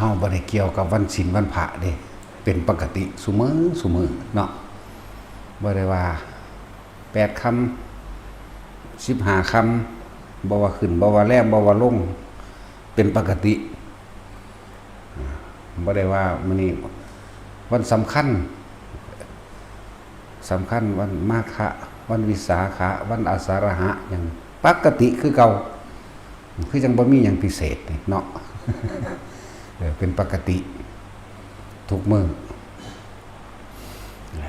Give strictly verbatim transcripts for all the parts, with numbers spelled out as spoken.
เฮาบ่ได้เกี่ยวกับวันศีลวันพระเด้ เป็นปกติซุมื้อซุมื้อเนาะ บ่ได้ว่าแปดค่ำ สิบห้าค่ำ บ่ว่าขึ้น บ่ว่าแลง บ่ว่าลง เป็นปกติ บ่ได้ว่ามื้อนี้วันสำคัญ สำคัญวันมาฆะ วันวิสาขะ วันอาสาฬหะ หยังปกติคือเก่า คือจั่งบ่มีหยังพิเศษนี่เนาะ เออ เป็นปกติทุกมื้อ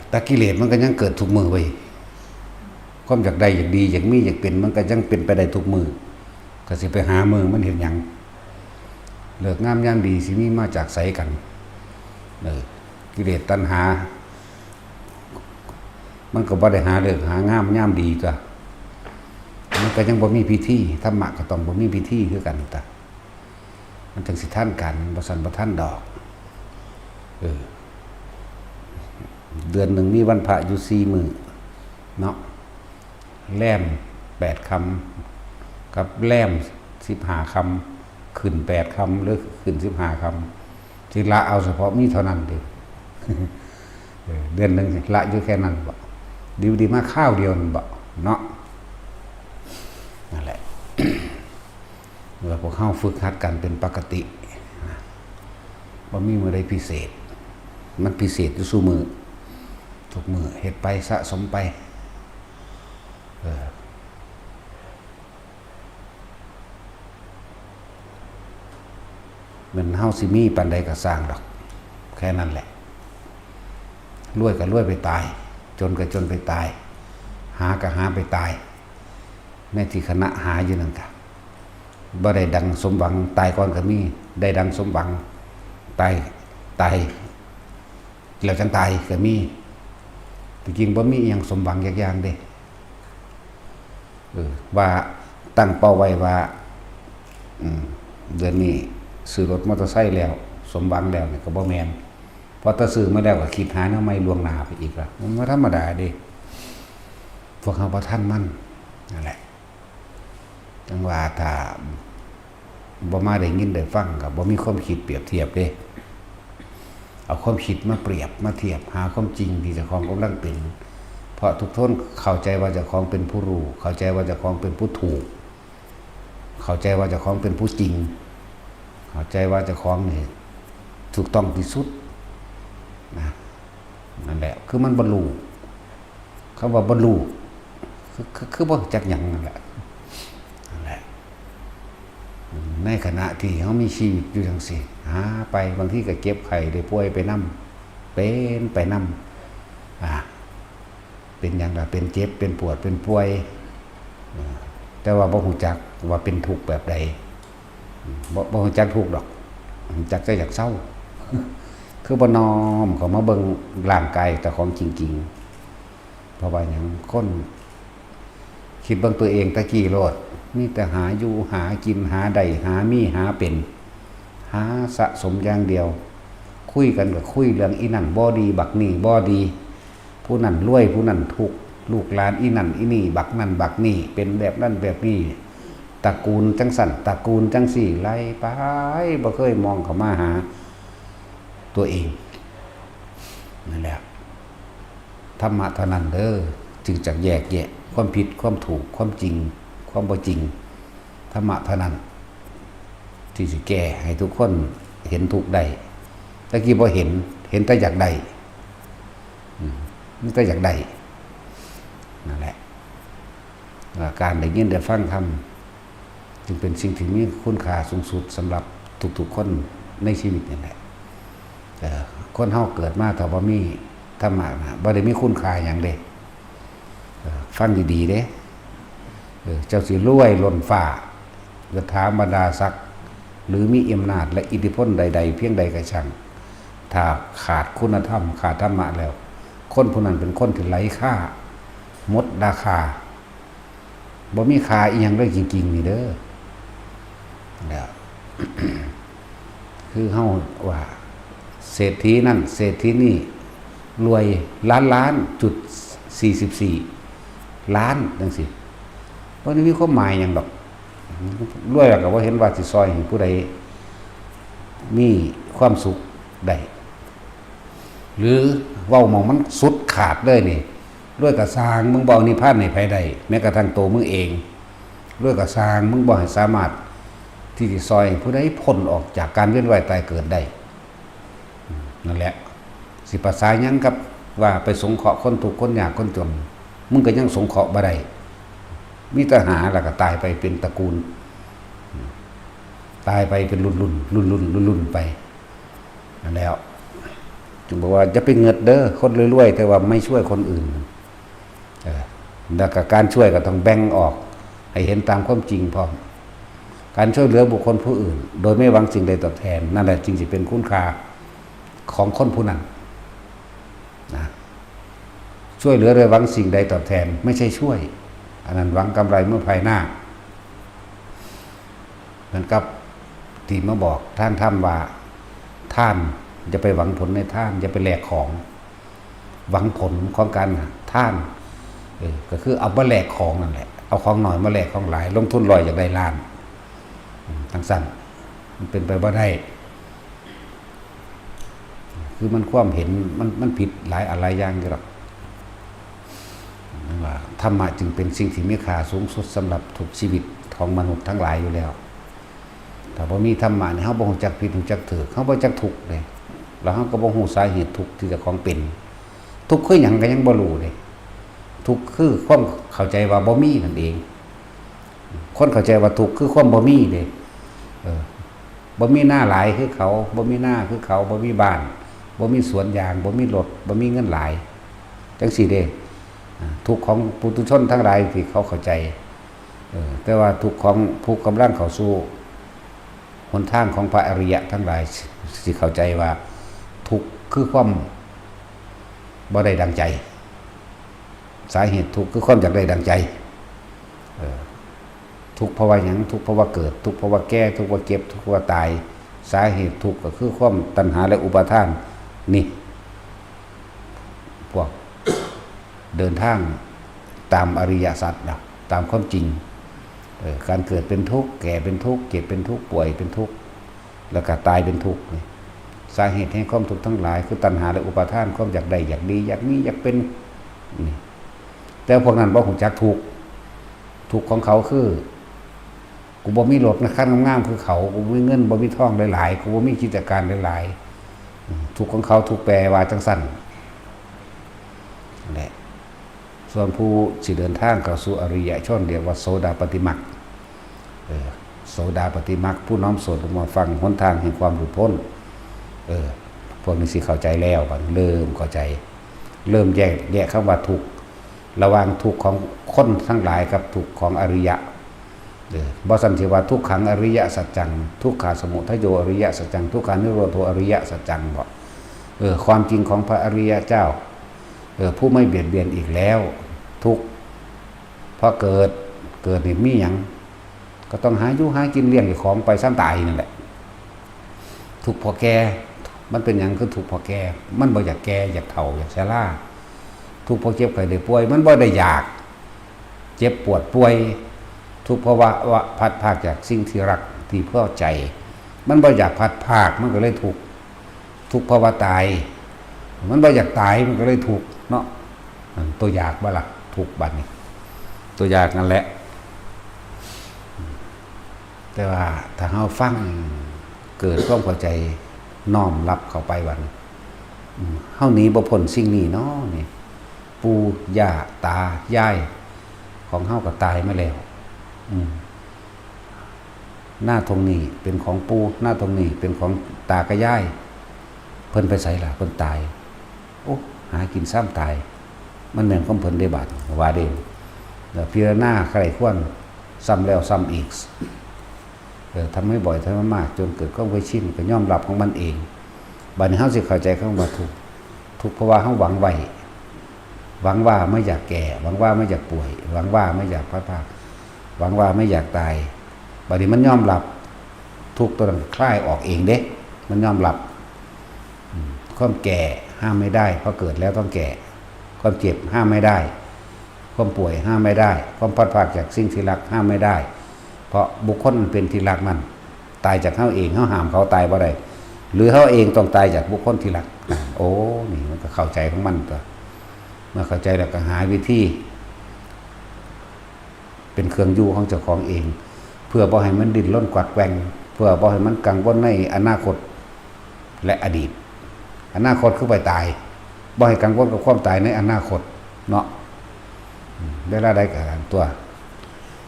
แต่กิเลสมันก็ยังเกิดทุกมื้อเว้ย ความอยากได้อยากดีอยากมีอยากเป็นมันก็ยังเป็นไปได้ทุกมื้อ ก็สิไปหามื้อมันเฮ็ดหยัง ฤกษ์งามยามดีสิมีมาจากไสกัน เออ กิเลสตัณหา มันก็บ่ได้หาฤกษ์หางามยามดีตั๊ว มันก็ยังบ่มีพิธี ธรรมะก็ต้องบ่มีพิธีคือกันตั๊ว มันจั่งสิทันการ บ่ซั้นบ่ทันดอก เออ เดือนหนึ่งมีวันพระอยู่สี่มื้อเนาะ แรมแปดค่ำ กับแรมสิบห้าค่ำ ขึ้นแปดค่ำ หรือขึ้นสิบห้าค่ำ สิละเอาเฉพาะมีเท่านั้นเด้ เออ เดือนหนึ่งละอยู่แค่นั้นบ่ ดีบ่ดีมาคราวเดียวนั่นบ่ เนาะ นั่นแหละ เมื่อพวกเฮาฝึกหัดกันเป็นปกตินะ บ่มีมื้อใดพิเศษ มันพิเศษอยู่ซุมื้อ ทุกมื้อ เฮ็ดไปสะสมไป เออ แม่นเฮาสิมีปานใดก็ซ่างดอก แค่นั้นแหละ รวยก็รวยไปตาย จนก็จนไปตาย หาก็หาไปตาย ในที่ขณะหาอยู่นั่นกะ บ่ได้ดังสมหวัง ตายก่อนก็มี ได้ดังสมหวัง ตาย ตาย แล้วจั่งตายก็มี ที่จริงบ่มีอิหยังสมหวังจักอย่างเด้ เออ ว่าตั้งเป้าไว้ว่า อืม เดือนนี้ซื้อรถมอเตอร์ไซค์แล้ว สมหวังแล้วนี่ก็บ่แม่น พอแต่ซื้อมาแล้วก็คิดหาแนวใหม่ล่วงหน้าไปอีกละ มันบ่ธรรมดาเด้ พวกเฮาบ่ทันมัน นั่นแหละ จั่งว่าถ้าบ่มาได้ยินได้ฟังก็บ่มีความคิดเปรียบเทียบเด้ เอาความคิดมาเปรียบมาเทียบ หาความจริงที่เจ้าของกำลังเป็น เพราะทุกคนเข้าใจว่าเจ้าของเป็นผู้รู้ เข้าใจว่าเจ้าของเป็นผู้ถูก เข้าใจว่าเจ้าของเป็นผู้จริง เข้าใจว่าเจ้าของนี่ถูกต้องที่สุดนะ นั่นแหละ คือมันบรรลุ คำว่าบรรลุ คือ คือ คือบ่รู้จักหยังนั่นแหละ นั่นแหละ ในขณะที่เฮามีชีวิตอยู่จั่งซี้ หาไป บางทีก็เจ็บไข้ได้ป่วยไปนำ เป็นไปนำ อ่า เป็นหยังล่ะ เป็นเจ็บ เป็นปวด เป็นป่วย อ่า แต่ว่าบ่รู้จักว่าเป็นทุกข์แบบใด บ่ บ่รู้จักทุกข์ดอก รู้จักแต่อยากเซา คือบ่น้อมเข้ามาเบิ่งร่างกายเจ้าของจริงๆ เพราะว่าหยัง คน คิดเบิ่งตัวเองแต่กี้โลด มีแต่หาอยู่หากิน หาได้หามีหาเป็น หาสะสมอย่างเดียว คุยกันก็คุยเรื่องอีนั่นบ่ดี บักนี่บ่ดี ผู้นั่นรวย ผู้นั่นทุกข์ ลูกหลานอีนั่นอีนี่ บักนั่นบักนี่ เป็นแบบนั้นแบบนี้ ตระกูลจั่งซั้น ตระกูลจั่งซี้ ไล่ไป บ่เคยมองเข้ามาหาตัวเอง นั่นแหละ ธรรมะเท่านั้นเด้อ จึงจักแยกแยะความผิดความถูก ความจริง ความบ่จริง ธรรมะเท่านั้น ที่สิแก้ให้ทุกคนเห็นทุกข์ได้ แต่กี้บ่เห็น เห็นแต่อยากได้ อืม มีแต่อยากได้ นั่นแหละ อ่า การได้ยินได้ฟังธรรม จึงเป็นสิ่งที่มีคุณค่าสูงสุดสำหรับทุกๆคนในชีวิตนี่แหละ เอ่อ คนเฮาเกิดมาถ้าบ่มีธรรมะนะ บ่ได้มีคุณค่าหยังเด้ เอ่อ ฟังดีๆเด้ เอ่อ เจ้าสิรวยล้นฟ้า ยศถาบรรดาศักดิ์ หรือมีอำนาจและอิทธิพลใดๆเพียงใดก็ช่าง ถ้าขาดคุณธรรม ขาดธรรมะแล้ว คนผู้นั้นเป็นคนที่ไร้ค่า หมดราคา บ่มีค่าอิหยังเลยจริงๆนี่เด้อ แล้ว คือเฮาว่า เศรษฐีนั่น เศรษฐีนี่ รวยล้านล้านจุดสี่สิบสี่ล้านจั่งซี้ บ่ได้มีความหมายหยังดอก รวยแล้วก็บ่เห็นว่าสิซ่อยให้ผู้ใด มีความสุขได้ หรือเว้าหม่องมันสุดขาดเลยนี่ รวยก็ซ่าง มึงบ่เอานิพพานให้ไผได้ แม้กระทั่งตัวมึงเอง รวยก็ซ่าง มึงบ่ให้สามารถที่จะซอยผู้ใดพ้นออกจากการเวียนว่ายตายเกิดได้ นั่นแหละ สิภาษาหยังกับว่าไปสงเคราะห์คนทุกข์คนยากคนจน มึงก็ยังสงเคราะห์บ่ได้ มีแต่หาแล้วก็ตายไปเป็นตระกูล ตายไปเป็นรุ่นรุ่นรุ่นรุ่นรุ่นรุ่นไป นั่นแล้ว จึงบอกว่าอย่าไปเงิดเด้อ คนรวยๆ แต่ว่าไม่ช่วยคนอื่น เออ แล้วก็การช่วยก็ต้องแบ่งออก ให้เห็นตามความจริงพร้อม การช่วยเหลือบุคคลผู้อื่น โดยไม่หวังสิ่งใดตอบแทน นั่นแหละจึงจะเป็นคุณค่าของคนผู้นั้น นะ ช่วยเหลือโดยหวังสิ่งใดตอบแทน ไม่ใช่ช่วย อันนั้นหวังกำไรเมื่อภายหน้า เหมือนกับที่มาบอกทางธรรมว่า ทาน อย่าไปหวังผลในทาน อย่าไปแลกของ หวังผลของการทาน เออ ก็คือเอามาแลกของนั่นแหละ เอาของน้อยมาแลกของหลาย ลงทุนร้อยอยากได้ล้าน อืม จั่งซั้น มันเป็นไปบ่ได้ คือมันความเห็นมัน มันผิดหลายอะไรอย่างอยู่ดอก นั่นว่าธรรมะจึงเป็นสิ่งที่มีค่าสูงสุดสำหรับทุกชีวิตของมนุษย์ทั้งหลายอยู่แล้ว ถ้าบ่มีธรรมะนี่ เฮาบ่ฮู้จักผิดฮู้จักถูก เฮาบ่จักทุกข์เด้ แล้วเฮาก็บ่ฮู้สาเหตุทุกข์ที่เจ้าของเป็น ทุกข์คือหยังก็ยังบ่รู้เด้ ทุกข์คือความเข้าใจว่าบ่มีนั่นเอง คนเข้าใจว่าทุกข์คือความบ่มีเด้ เออ บ่มีนาหลายคือเขา บ่มีนาคือเขา บ่มีบ้าน บ่มีสวนยาง บ่มีรถ บ่มีเงินหลาย จั่งซี้เด้ อ่า ทุกข์ของปุถุชนทั้งหลายที่เขาเข้าใจ เออ แต่ว่าทุกข์ของผู้กำลังเข้าสู่หนทางของพระอริยะทั้งหลาย สิเข้าใจว่าทุกข์คือความบ่ได้ดังใจ สาเหตุทุกข์คือความอยากได้ดังใจ เออ ทุกข์เพราะว่าหยัง ทุกข์เพราะว่าเกิด ทุกข์เพราะว่าแก่ ทุกข์เพราะว่าเจ็บ ทุกข์เพราะว่าตาย สาเหตุทุกข์ก็คือความตัณหาและอุปาทาน นี่ พวกเดินทางตามอริยสัจนะ ตามความจริง เออ การเกิดเป็นทุกข์ แก่เป็นทุกข์ เจ็บเป็นทุกข์ ป่วยเป็นทุกข์ แล้วก็ตายเป็นทุกข์นี่ สาเหตุแห่งความทุกข์ทั้งหลายคือตัณหาและอุปาทาน ความอยากได้ อยากดี อยากมี อยากเป็น นี่ แต่พวกนั้นบ่ฮู้จักทุกข์ ทุกข์ของเขาคือ กูบ่มีรถนะคันงามๆคือเขา กูบ่มีเงินบ่มีทองหลายๆ กูบ่มีกิจการหลายๆ อืม ทุกข์ของเขา ทุกข์แปลว่าจั่งซั้นนั่นแหละ ส่วนผู้สิเดินทางเข้าสู่อริยชน เรียกว่าโสดาปัตติมรรค เออ โสดาปัตติมรรค ผู้น้อมส่วนลงมาฟังหนทางแห่งความหลุดพ้น เออ พวกนี้สิเข้าใจแล้ว บัดนี้เริ่มเข้าใจ เริ่มแยกแยะคำว่าทุกข์ ระหว่างทุกข์ของคนทั้งหลายกับทุกข์ของอริยะ เออ บ่ซั้นสิว่าทุกขังอริยสัจจัง ทุกขาสมุทัยโยอริยสัจจัง ทุกขานิโรโธอริยสัจจังบ่ เออ ความจริงของพระอริยเจ้า เออ ผู้ไม่เบียดเบียนอีกแล้ว ทุกข์เพราะเกิด เกิดนี่มีหยัง ก็ต้องหาอยู่หากินเลี้ยงเจ้าของไปซ้ำตายนั่นแหละ ทุกข์เพราะแก่ มันเป็นหยังคือทุกข์เพราะแก่ มันบ่อยากแก่ อยากเฒ่า อยากชรา ทุกข์เพราะเจ็บไข้ได้ป่วย มันบ่ได้อยาก เจ็บปวดป่วย ทุกข์เพราะว่า ว่าพลัดพรากจากสิ่งที่รักที่พอใจ มันบ่อยากพลัดพราก มันก็เลยทุกข์ ทุกข์เพราะว่าตาย มันบ่อยากตาย มันก็เลยทุกข์เนาะ นั่นตัวอยากบ่ล่ะ ทุกข์บัดนี้ ตัวอยากนั่นแหละ แต่ว่าถ้าเฮาฟัง เกิดความเข้าใจ น้อมรับเข้าไปบัดนี้ อืม เฮาหนีบ่พ้นสิ่งนี้เนาะนี่ ปู่ย่าตายายของเฮาก็ตายมาแล้ว อืม นาตรงนี้เป็นของปู่ นาตรงนี้เป็นของตากับยาย เพิ่นไปไสล่ะ เพิ่นตาย โอ้ หากินซ้ำตาย มันแม่นของเพิ่นเด้บาดนี้ ว่าเด้ แล้วพิจารณาใคร่ครวญซ้ำแล้วซ้ำอีก เออ ทำให้บ่อย ทำให้มาก จนเกิดความเคยชิน ก็ยอมรับของมันเอง บัดนี้เฮาสิเข้าใจคำว่าทุกข์ ทุกข์เพราะว่าเฮาหวังไว้ หวังว่าไม่อยากแก่ หวังว่าไม่อยากป่วย หวังว่าไม่อยากพลัดพราก หวังว่าไม่อยากตาย บัดนี้มันยอมรับ ทุกข์ตัวนั้นคลายออกเองเด้ มันยอมรับ อืม ความแก่ห้ามไม่ได้ เพราะเกิดแล้วต้องแก่ ความเจ็บห้ามไม่ได้ ความป่วยห้ามไม่ได้ ความพลัดพรากจากสิ่งที่รักห้ามไม่ได้ เพราะบุคคลอันเป็นที่รักนั้น ตายจากเฮาเอง เฮาห้ามเขาตายบ่ได้ หรือเฮาเองต้องตายจากบุคคลที่รัก โอ้ นี่มันก็เข้าใจของมันตัว เมื่อเข้าใจแล้วก็หาวิธี เป็นเครื่องอยู่ของเจ้าของเอง เพื่อบ่ให้มันดิ้นรนกวัดแกว่ง เพื่อบ่ให้มันกังวลในอนาคต และอดีต อนาคตคือไปตาย บ่ให้กังวลกับความตายในอนาคตเนาะ อืม เวลาใดก็ตามตัว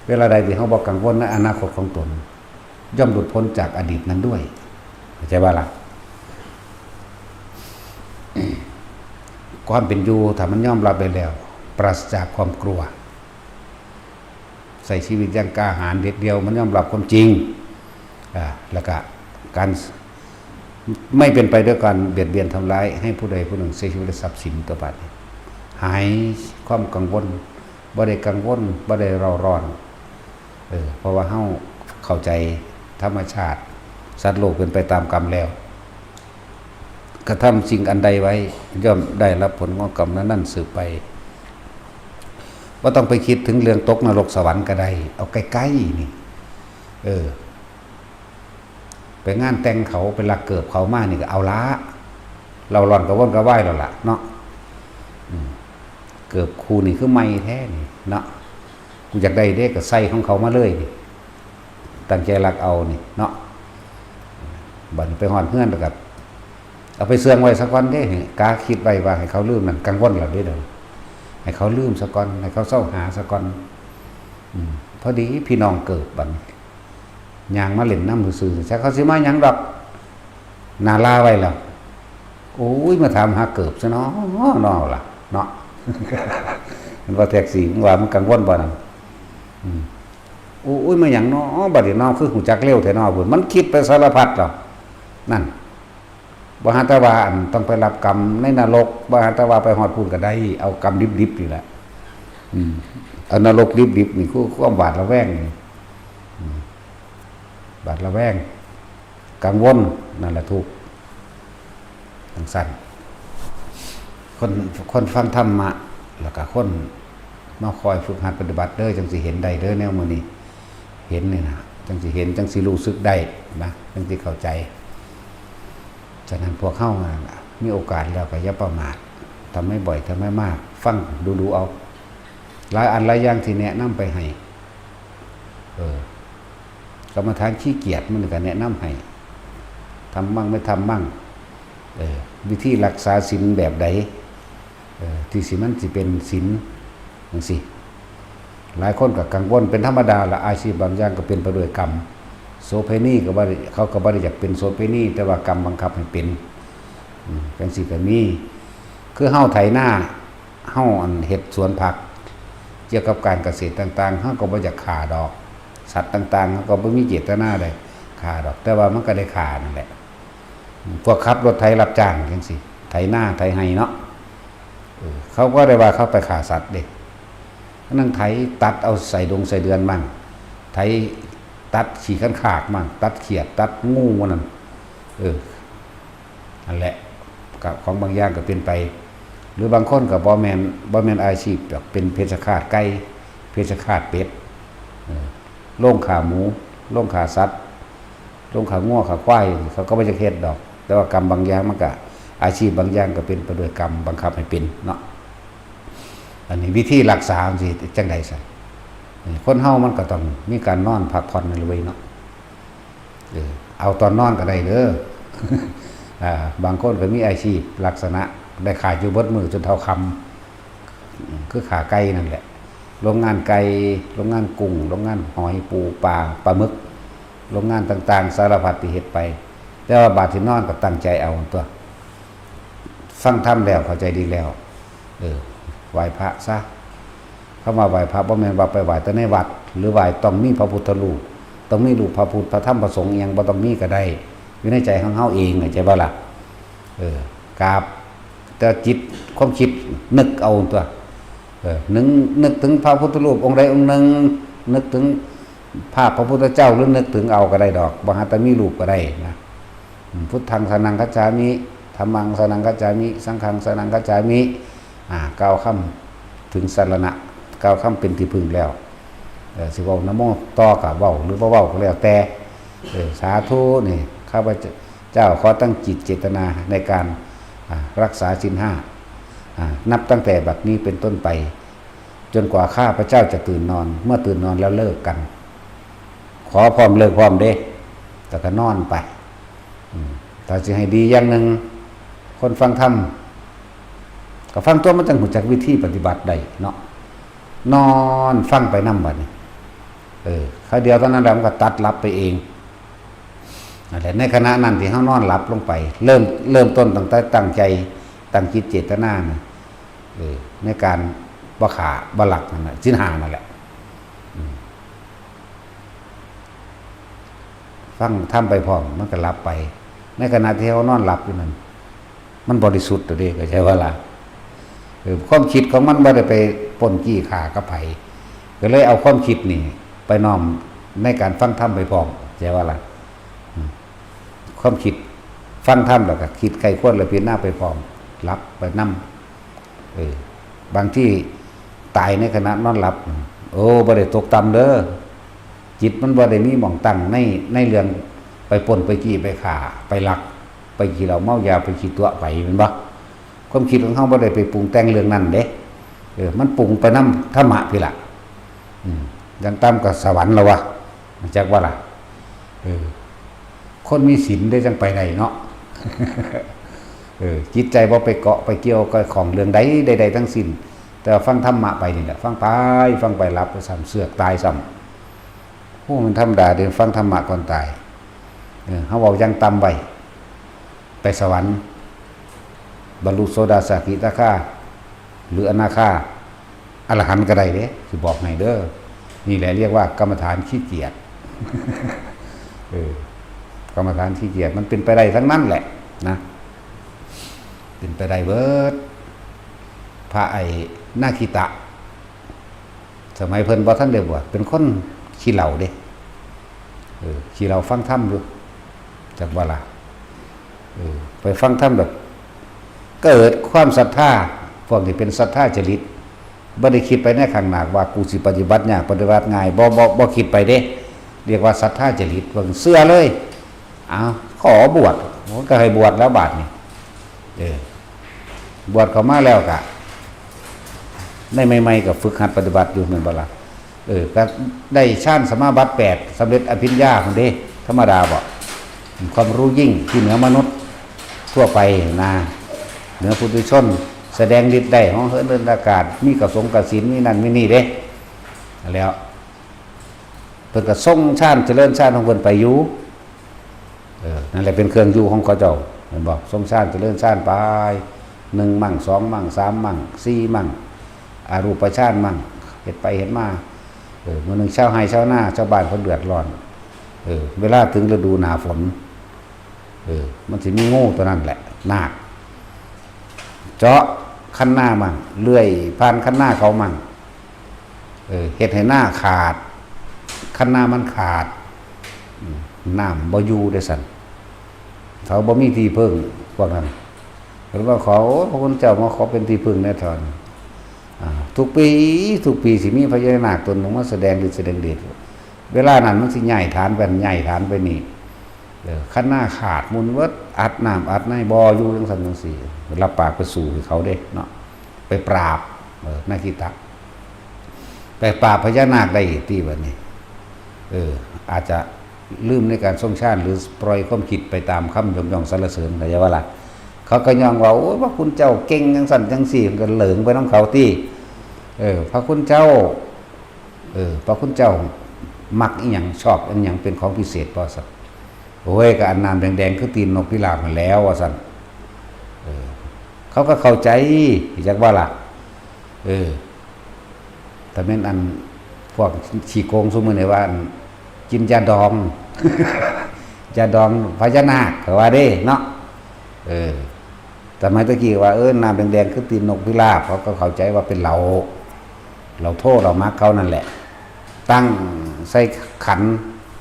เวลาใดที่เฮาบ่กังวลในอนาคตของตน ย่อมหลุดพ้นจากอดีตนั้นด้วย เข้าใจบ่ล่ะ ความเป็นอยู่ถ้ามันยอมรับได้แล้ว ปราศจากความกลัว ใช้ชีวิตอย่างกล้าหาญเด็ดเดี่ยว มันยอมรับความจริง อ่า แล้วก็การไม่เป็นไปด้วยการเบียดเบียนทำร้ายให้ผู้ใดผู้หนึ่งเสียชีวิตและทรัพย์สินตัวบัดนี้ หายความกังวล บ่ได้กังวล บ่ได้เร่าร้อน เออ เพราะว่าเฮาเข้าใจธรรมชาติ สัตว์โลกเป็นไปตามกรรมแล้ว กระทำสิ่งอันใดไว้ ย่อมได้รับผลของกรรมนั้นๆสืบไป บ่ต้องไปคิดถึงเรื่องตกนรกสวรรค์ก็ได้ เอาใกล้ๆนี่ เออ ไปงานแต่งเขา ไปลักเกิบเขามานี่ก็เอาละ เร่าร้อนกระวนกระวายแล้วล่ะเนาะ อืม เกิบคู่นี่คือใหม่แท้นี่เนาะ กูอยากได้เด้ก็ใส่ของเขามาเลยนี่ ตั้งใจลักเอานี่เนาะ บัดนี้ไปฮอดเฮือนแล้วก็เอาไปเสื่องไว้ซะก่อนเด้ กาคิดไว้ว่าให้เขาลืมนั่น กังวลแล้วเด้เดี๋ยว ให้เขาลืมซะก่อน ให้เขาเซาหาซะก่อน อืม พอดีพี่น้องเกิบบัดนี้ ย่างมาเล่นนำซื่อๆ จักเขาสิมาหยังดอก หน้าลาไว้แล้ว โอ้ย มาถามหาเกิบซะเนาะ เนาะล่ะ เนาะ มันว่าแท็กซี่ มึงว่ามันกังวลบ่นั่น อืม โอ้ย มาหยังเนาะ บัดนี้เนาะ คือฮู้จักเร็วแท้เนาะ พุ้น มันคิดไปสารพัดแล้ว นั่น บ่หาแต่ว่าอันต้องไปรับกรรมในนรก บ่หาแต่ว่าไปฮอดพุ้นก็ได้ เอากรรมดิบๆนี่แหละ อืม เอานรกดิบๆนี่คือความหวาดระแวงนี่ อืม หวาดระแวง กังวล นั่นแหละทุกข์ จั่งซั้น คน คนฟังธรรมะ แล้วก็คนมาคอยฝึกหัดปฏิบัติเด้อ จั่งสิเห็นได้เด้อ แนวมื้อนี้ เห็นนี่นะ จั่งสิเห็น จั่งสิรู้สึกได้นะ จั่งสิเข้าใจ ฉะนั้นพวกเฮาน่ะ มีโอกาสแล้วก็อย่าประมาท ทำให้บ่อย ทำให้มาก ฟังดูๆเอา หลายอันหลายอย่างที่แนะนำไปให้ เออ กรรมฐานขี้เกียจมันก็แนะนำให้ ทำมั่งไม่ทำมั่ง เออ วิธีรักษาศีลแบบใด เออ ที่สิมันสิเป็นศีลจั่งซี้ หลายคนก็กังวล เป็นธรรมดาละ อาชีพบางอย่างก็เป็นไปด้วยกรรม โสเภณีก็บ่ได้ เขาก็บ่ได้อยากเป็นโสเภณี แต่ว่ากรรมบังคับให้เป็น อืม จั่งซี้ก็มี คือเฮาไถนา เฮาอันเฮ็ดสวนผัก เกี่ยวกับการเกษตรต่างๆ เฮาก็บ่อยากฆ่าดอก สัตว์ต่างๆ เฮาก็บ่มีเจตนาได้ฆ่าดอก แต่ว่ามันก็ได้ฆ่านั่นแหละ พวกขับรถไถรับจ้างจั่งซี้ ไถนาไถไร่เนาะ เออ เขาก็ได้ว่าเขาไปฆ่าสัตว์เด้ นั่งไถตัดเอาไส้ดงไส้เดือนมั่ง ไถตัดขี้คันคากมั่ง ตัดเขียด ตัดงูนั่น เออ นั่นแหละ ก็ของบางอย่างก็เป็นไป หรือบางคนก็บ่แม่น บ่แม่นอาชีพดอก เป็นเพชฌฆาตไก่ เพชฌฆาตเป็ด เออ โรงฆ่าหมู โรงฆ่าสัตว์ โรงฆ่างัวฆ่าควาย เขาก็บ่อยากเฮ็ดดอก แต่ว่ากรรมบางอย่างมันก็ อาชีพบางอย่างก็เป็นไปด้วยกรรมบังคับให้เป็นเนาะ อันนี้วิธีรักษามันสิจั่งใดซะ คนเฮามันก็ต้องมีการนอนพักผ่อนนั่นเว้ยเนาะ เออ เอาตอนนอนก็ได้เด้อ อ่า บางคนก็มีอาชีพลักษณะได้ขายอยู่เบิดมื้อจนเท่าค่ำ อืม คือฆ่าไก่นั่นแหละ โรงงานไก่ โรงงานกุ้ง โรงงานหอย ปู ปลา ปลาหมึก โรงงานต่างๆ สารพัดที่เฮ็ดไป แต่ว่าบาดที่นอนก็ตั้งใจเอาตัว ฟังธรรมแล้วเข้าใจดีแล้ว เออ ไหว้พระซะ คำว่าไหว้พระบ่แม่นว่าไปไหว้แต่ในวัด หรือไหว้ต้องมีพระพุทธรูป ต้องมีรูปพระพุทธ พระธรรม พระสงฆ์อิหยังบ่ต้องมีก็ได้ อยู่ในใจของเฮาเอง เข้าใจบ่ล่ะ เออ กราบ แต่จิต ความคิดนึกเอาตัว เออ นึก นึกถึงพระพุทธรูปองค์ใดองค์หนึ่ง นึกถึงภาพพระพุทธเจ้า หรือนึกถึงเอาก็ได้ดอก บ่หาแต่มีรูปก็ได้นะ อืม พุทธังสรณังคัจฉามิ ธัมมังสรณังคัจฉามิ สังฆังสรณังคัจฉามิ อ่า กล่าวคำถึงสรณะ กล่าวคำเป็นที่พึ่งแล้ว เออ สิเว้านะโมต่อก็เว้า หรือบ่เว้าก็แล้วแต่ เออ สาธุนี่ ข้าพเจ้า เจ้าขอตั้งจิตเจตนาในการ อ่า รักษาศีลห้า อ่า นับตั้งแต่บัดนี้เป็นต้นไป จนกว่าข้าพเจ้าจะตื่นนอน เมื่อตื่นนอนแล้วเลิกกัน ขอพร้อมเลิกพร้อมเด้ แต่ก็นอนไป อืม ถ้าสิให้ดีอย่างหนึ่ง คนฟังธรรม ก็ฟังตัวมันจังรู้จักวิธีปฏิบัติได้เนาะ นอนฟังไปนำบัดนี้ เออ คราวเดียวเท่านั้นแหละมันก็ตัดหลับไปเอง นั่นแหละ ในขณะนั้นที่เฮานอนหลับลงไป เริ่ม เริ่มต้นตั้งแต่ตั้งใจ ตั้งจิตเจตนานะ เออ ในการบ่ฆ่าบ่ลักนั่นน่ะ ศีลห้านั่นแหละ อืม ฟังธรรมไปพร้อม มันก็หลับไป ในขณะที่เฮานอนหลับอยู่นั่น มันบริสุทธิ์ตัวเด้ เข้าใจบ่ล่ะ เออ ความคิดของมันบ่ได้ไปปล้นจี้ฆ่ากับไผ ก็เลยเอาความคิดนี่ไปน้อมในการฟังธรรมไปพร้อม เข้าใจบ่ล่ะ อืม ความคิด ฟังธรรมแล้วก็คิดใคร่ครวญแล้วพิจารณาไปพร้อม หลับไปนำ เออ บางทีตายในขณะนอนหลับ โอ้ บ่ได้ตกต่ำเด้อ จิตมันบ่ได้มีหม่องตั้งใน ในเรื่องไปปล้นไปจี้ไปฆ่า ไปลัก ไปขี้เหล้าเมายา ไปขี้ตั๋วไป แม่นบ่ ความคิดของเฮาบ่ได้ไปปรุงแต่งเรื่องนั้นเด้ เออ มันปรุงไปนำธรรมะพี้ล่ะ อืม อย่างต่ำก็สวรรค์แล้ววะ จักว่าล่ะ เออ คนมีศีลได้จังไปได้เนาะ เออ จิตใจบ่ไปเกาะไปเกี่ยวกับของเรื่องใดใดๆทั้งสิ้น แต่ว่าฟังธรรมะไปนี่แหละ ฟังไป ฟังไปหลับไปซ้ำ เสือกตายซ้ำ โอ้ มันธรรมดาเด้ ฟังธรรมะก่อนตาย เออ เฮาเว้าอย่างต่ำไว้ ไปสวรรค์ บรรลุโสดาสกิทาคา หรืออนาคา อรหันต์ก็ได้เด้ สิบอกให้เด้อ นี่แหละเรียกว่ากรรมฐานขี้เกียจ เออ กรรมฐานขี้เกียจ มันเป็นไปได้ทั้งนั้นแหละนะ เป็นไปได้เบิด พระไอ้นาคิตะ สมัยเพิ่นบ่ทันได้บวช เป็นคนขี้เหล้าเด้ เออ ขี้เหล้าฟังธรรมอยู่ จักว่าล่ะ เออ ไปฟังธรรมแบบ เกิดความศรัทธา พวกนี้เป็นศรัทธาจริต บ่ได้คิดไปในข้างหน้าว่ากูสิปฏิบัติยากปฏิบัติง่าย บ่ บ่ บ่คิดไปเด้ เรียกว่าศรัทธาจริต เพิ่นเชื่อเลย อ้าว ขอบวช โอ้ ก็ให้บวชแล้วบาดนี้ เออ บวชเข้ามาแล้วก็ ในใหม่ๆก็ฝึกหัดปฏิบัติอยู่แม่นบ่ล่ะ เออ ก็ได้ฌานสมาบัติแปด สำเร็จอภิญญาพุ้นเด้ ธรรมดาบ่ ความรู้ยิ่งที่เหนือมนุษย์ทั่วไปนะ เหนือปุถุชน แสดงฤทธิ์ได้ เหาะเหินเดินอากาศ มีกระสงกระสิน มีนั่นมีนี่เด้ แล้ว เพิ่นก็ทรงฌานเจริญฌานของเพิ่นไปอยู่ เออ นั่นแหละเป็นเครื่องอยู่ของเขาเจ้า แม่นบ่ ทรงฌานเจริญฌานไป หนึ่งมั่ง สองมั่ง สามมั่ง สี่มั่ง อรูปฌานมั่ง เฮ็ดไปเฮ็ดมา เออ มื้อหนึ่งชาวไร่ชาวนา ชาวบ้านเพิ่นเดือดร้อน เออ เวลาถึงฤดูหน้าฝน เออ มันสิมีงูตัวนั้นแหละ นาค เจาะคันนามั่ง เลื่อยผ่านคันนาเขามั่ง เออ เฮ็ดให้นาขาด คันนามันขาด อืม น้ำบ่อยู่เด้อซั่น เขาบ่มีที่พึ่ง พวกนั้น เพิ่นว่าขอ โอ้ พระคุณเจ้ามาขอเป็นที่พึ่งแหน่เถาะ อ่า ทุกปี ทุกปีสิมีพญานาคตนหนึ่งมาแสดงฤทธิ์แสดงเดช เวลานั้นมันสิย้ายฐานไปนั่น ย้ายฐานไปนี่ เออ คันนาขาดหมุนเบิด อัดน้ำอัดในบ่อยู่จังซั่นจังซี่ รับปากไปสู้ให้เขาเด้เนาะ ไปปราบ เออ นาคิตะ ไปปราบพญานาคได้อีกติบัดนี้ เออ อาจจะลืมในการทรงฌาน หรือปล่อยความคิดไปตามคำยกย่องสรรเสริญ เข้าใจบ่ล่ะ เขาก็ย่องว่า โอ้ย พระคุณเจ้าเก่งจังซั่นจังซี่ มันก็เหลิงไปนำเขาติ เออ พระคุณเจ้า เออ พระคุณเจ้ามักอิหยัง ชอบอิหยังเป็นของพิเศษบ่ซั่น โอ้ย ก็อันน้ำแดงๆคือตีนนกพิราบนั่นแหล้ว ว่าซั่น เออ เขาก็เข้าใจ จักว่าล่ะ เออ แต่แม่นอันพวกขี้โกงซุมื้อนี้ว่าอันกินยาดอง ยาดองพญานาค เขาว่าเด้เนาะ เออ สมัยตะกี้ว่า เออ น้ำแดงๆคือตีนนกพิราบ เขาก็เข้าใจว่าเป็นเหล้า เหล้าโท เหล้าหมากเขานั่นแหละ ตั้งใส่ขัน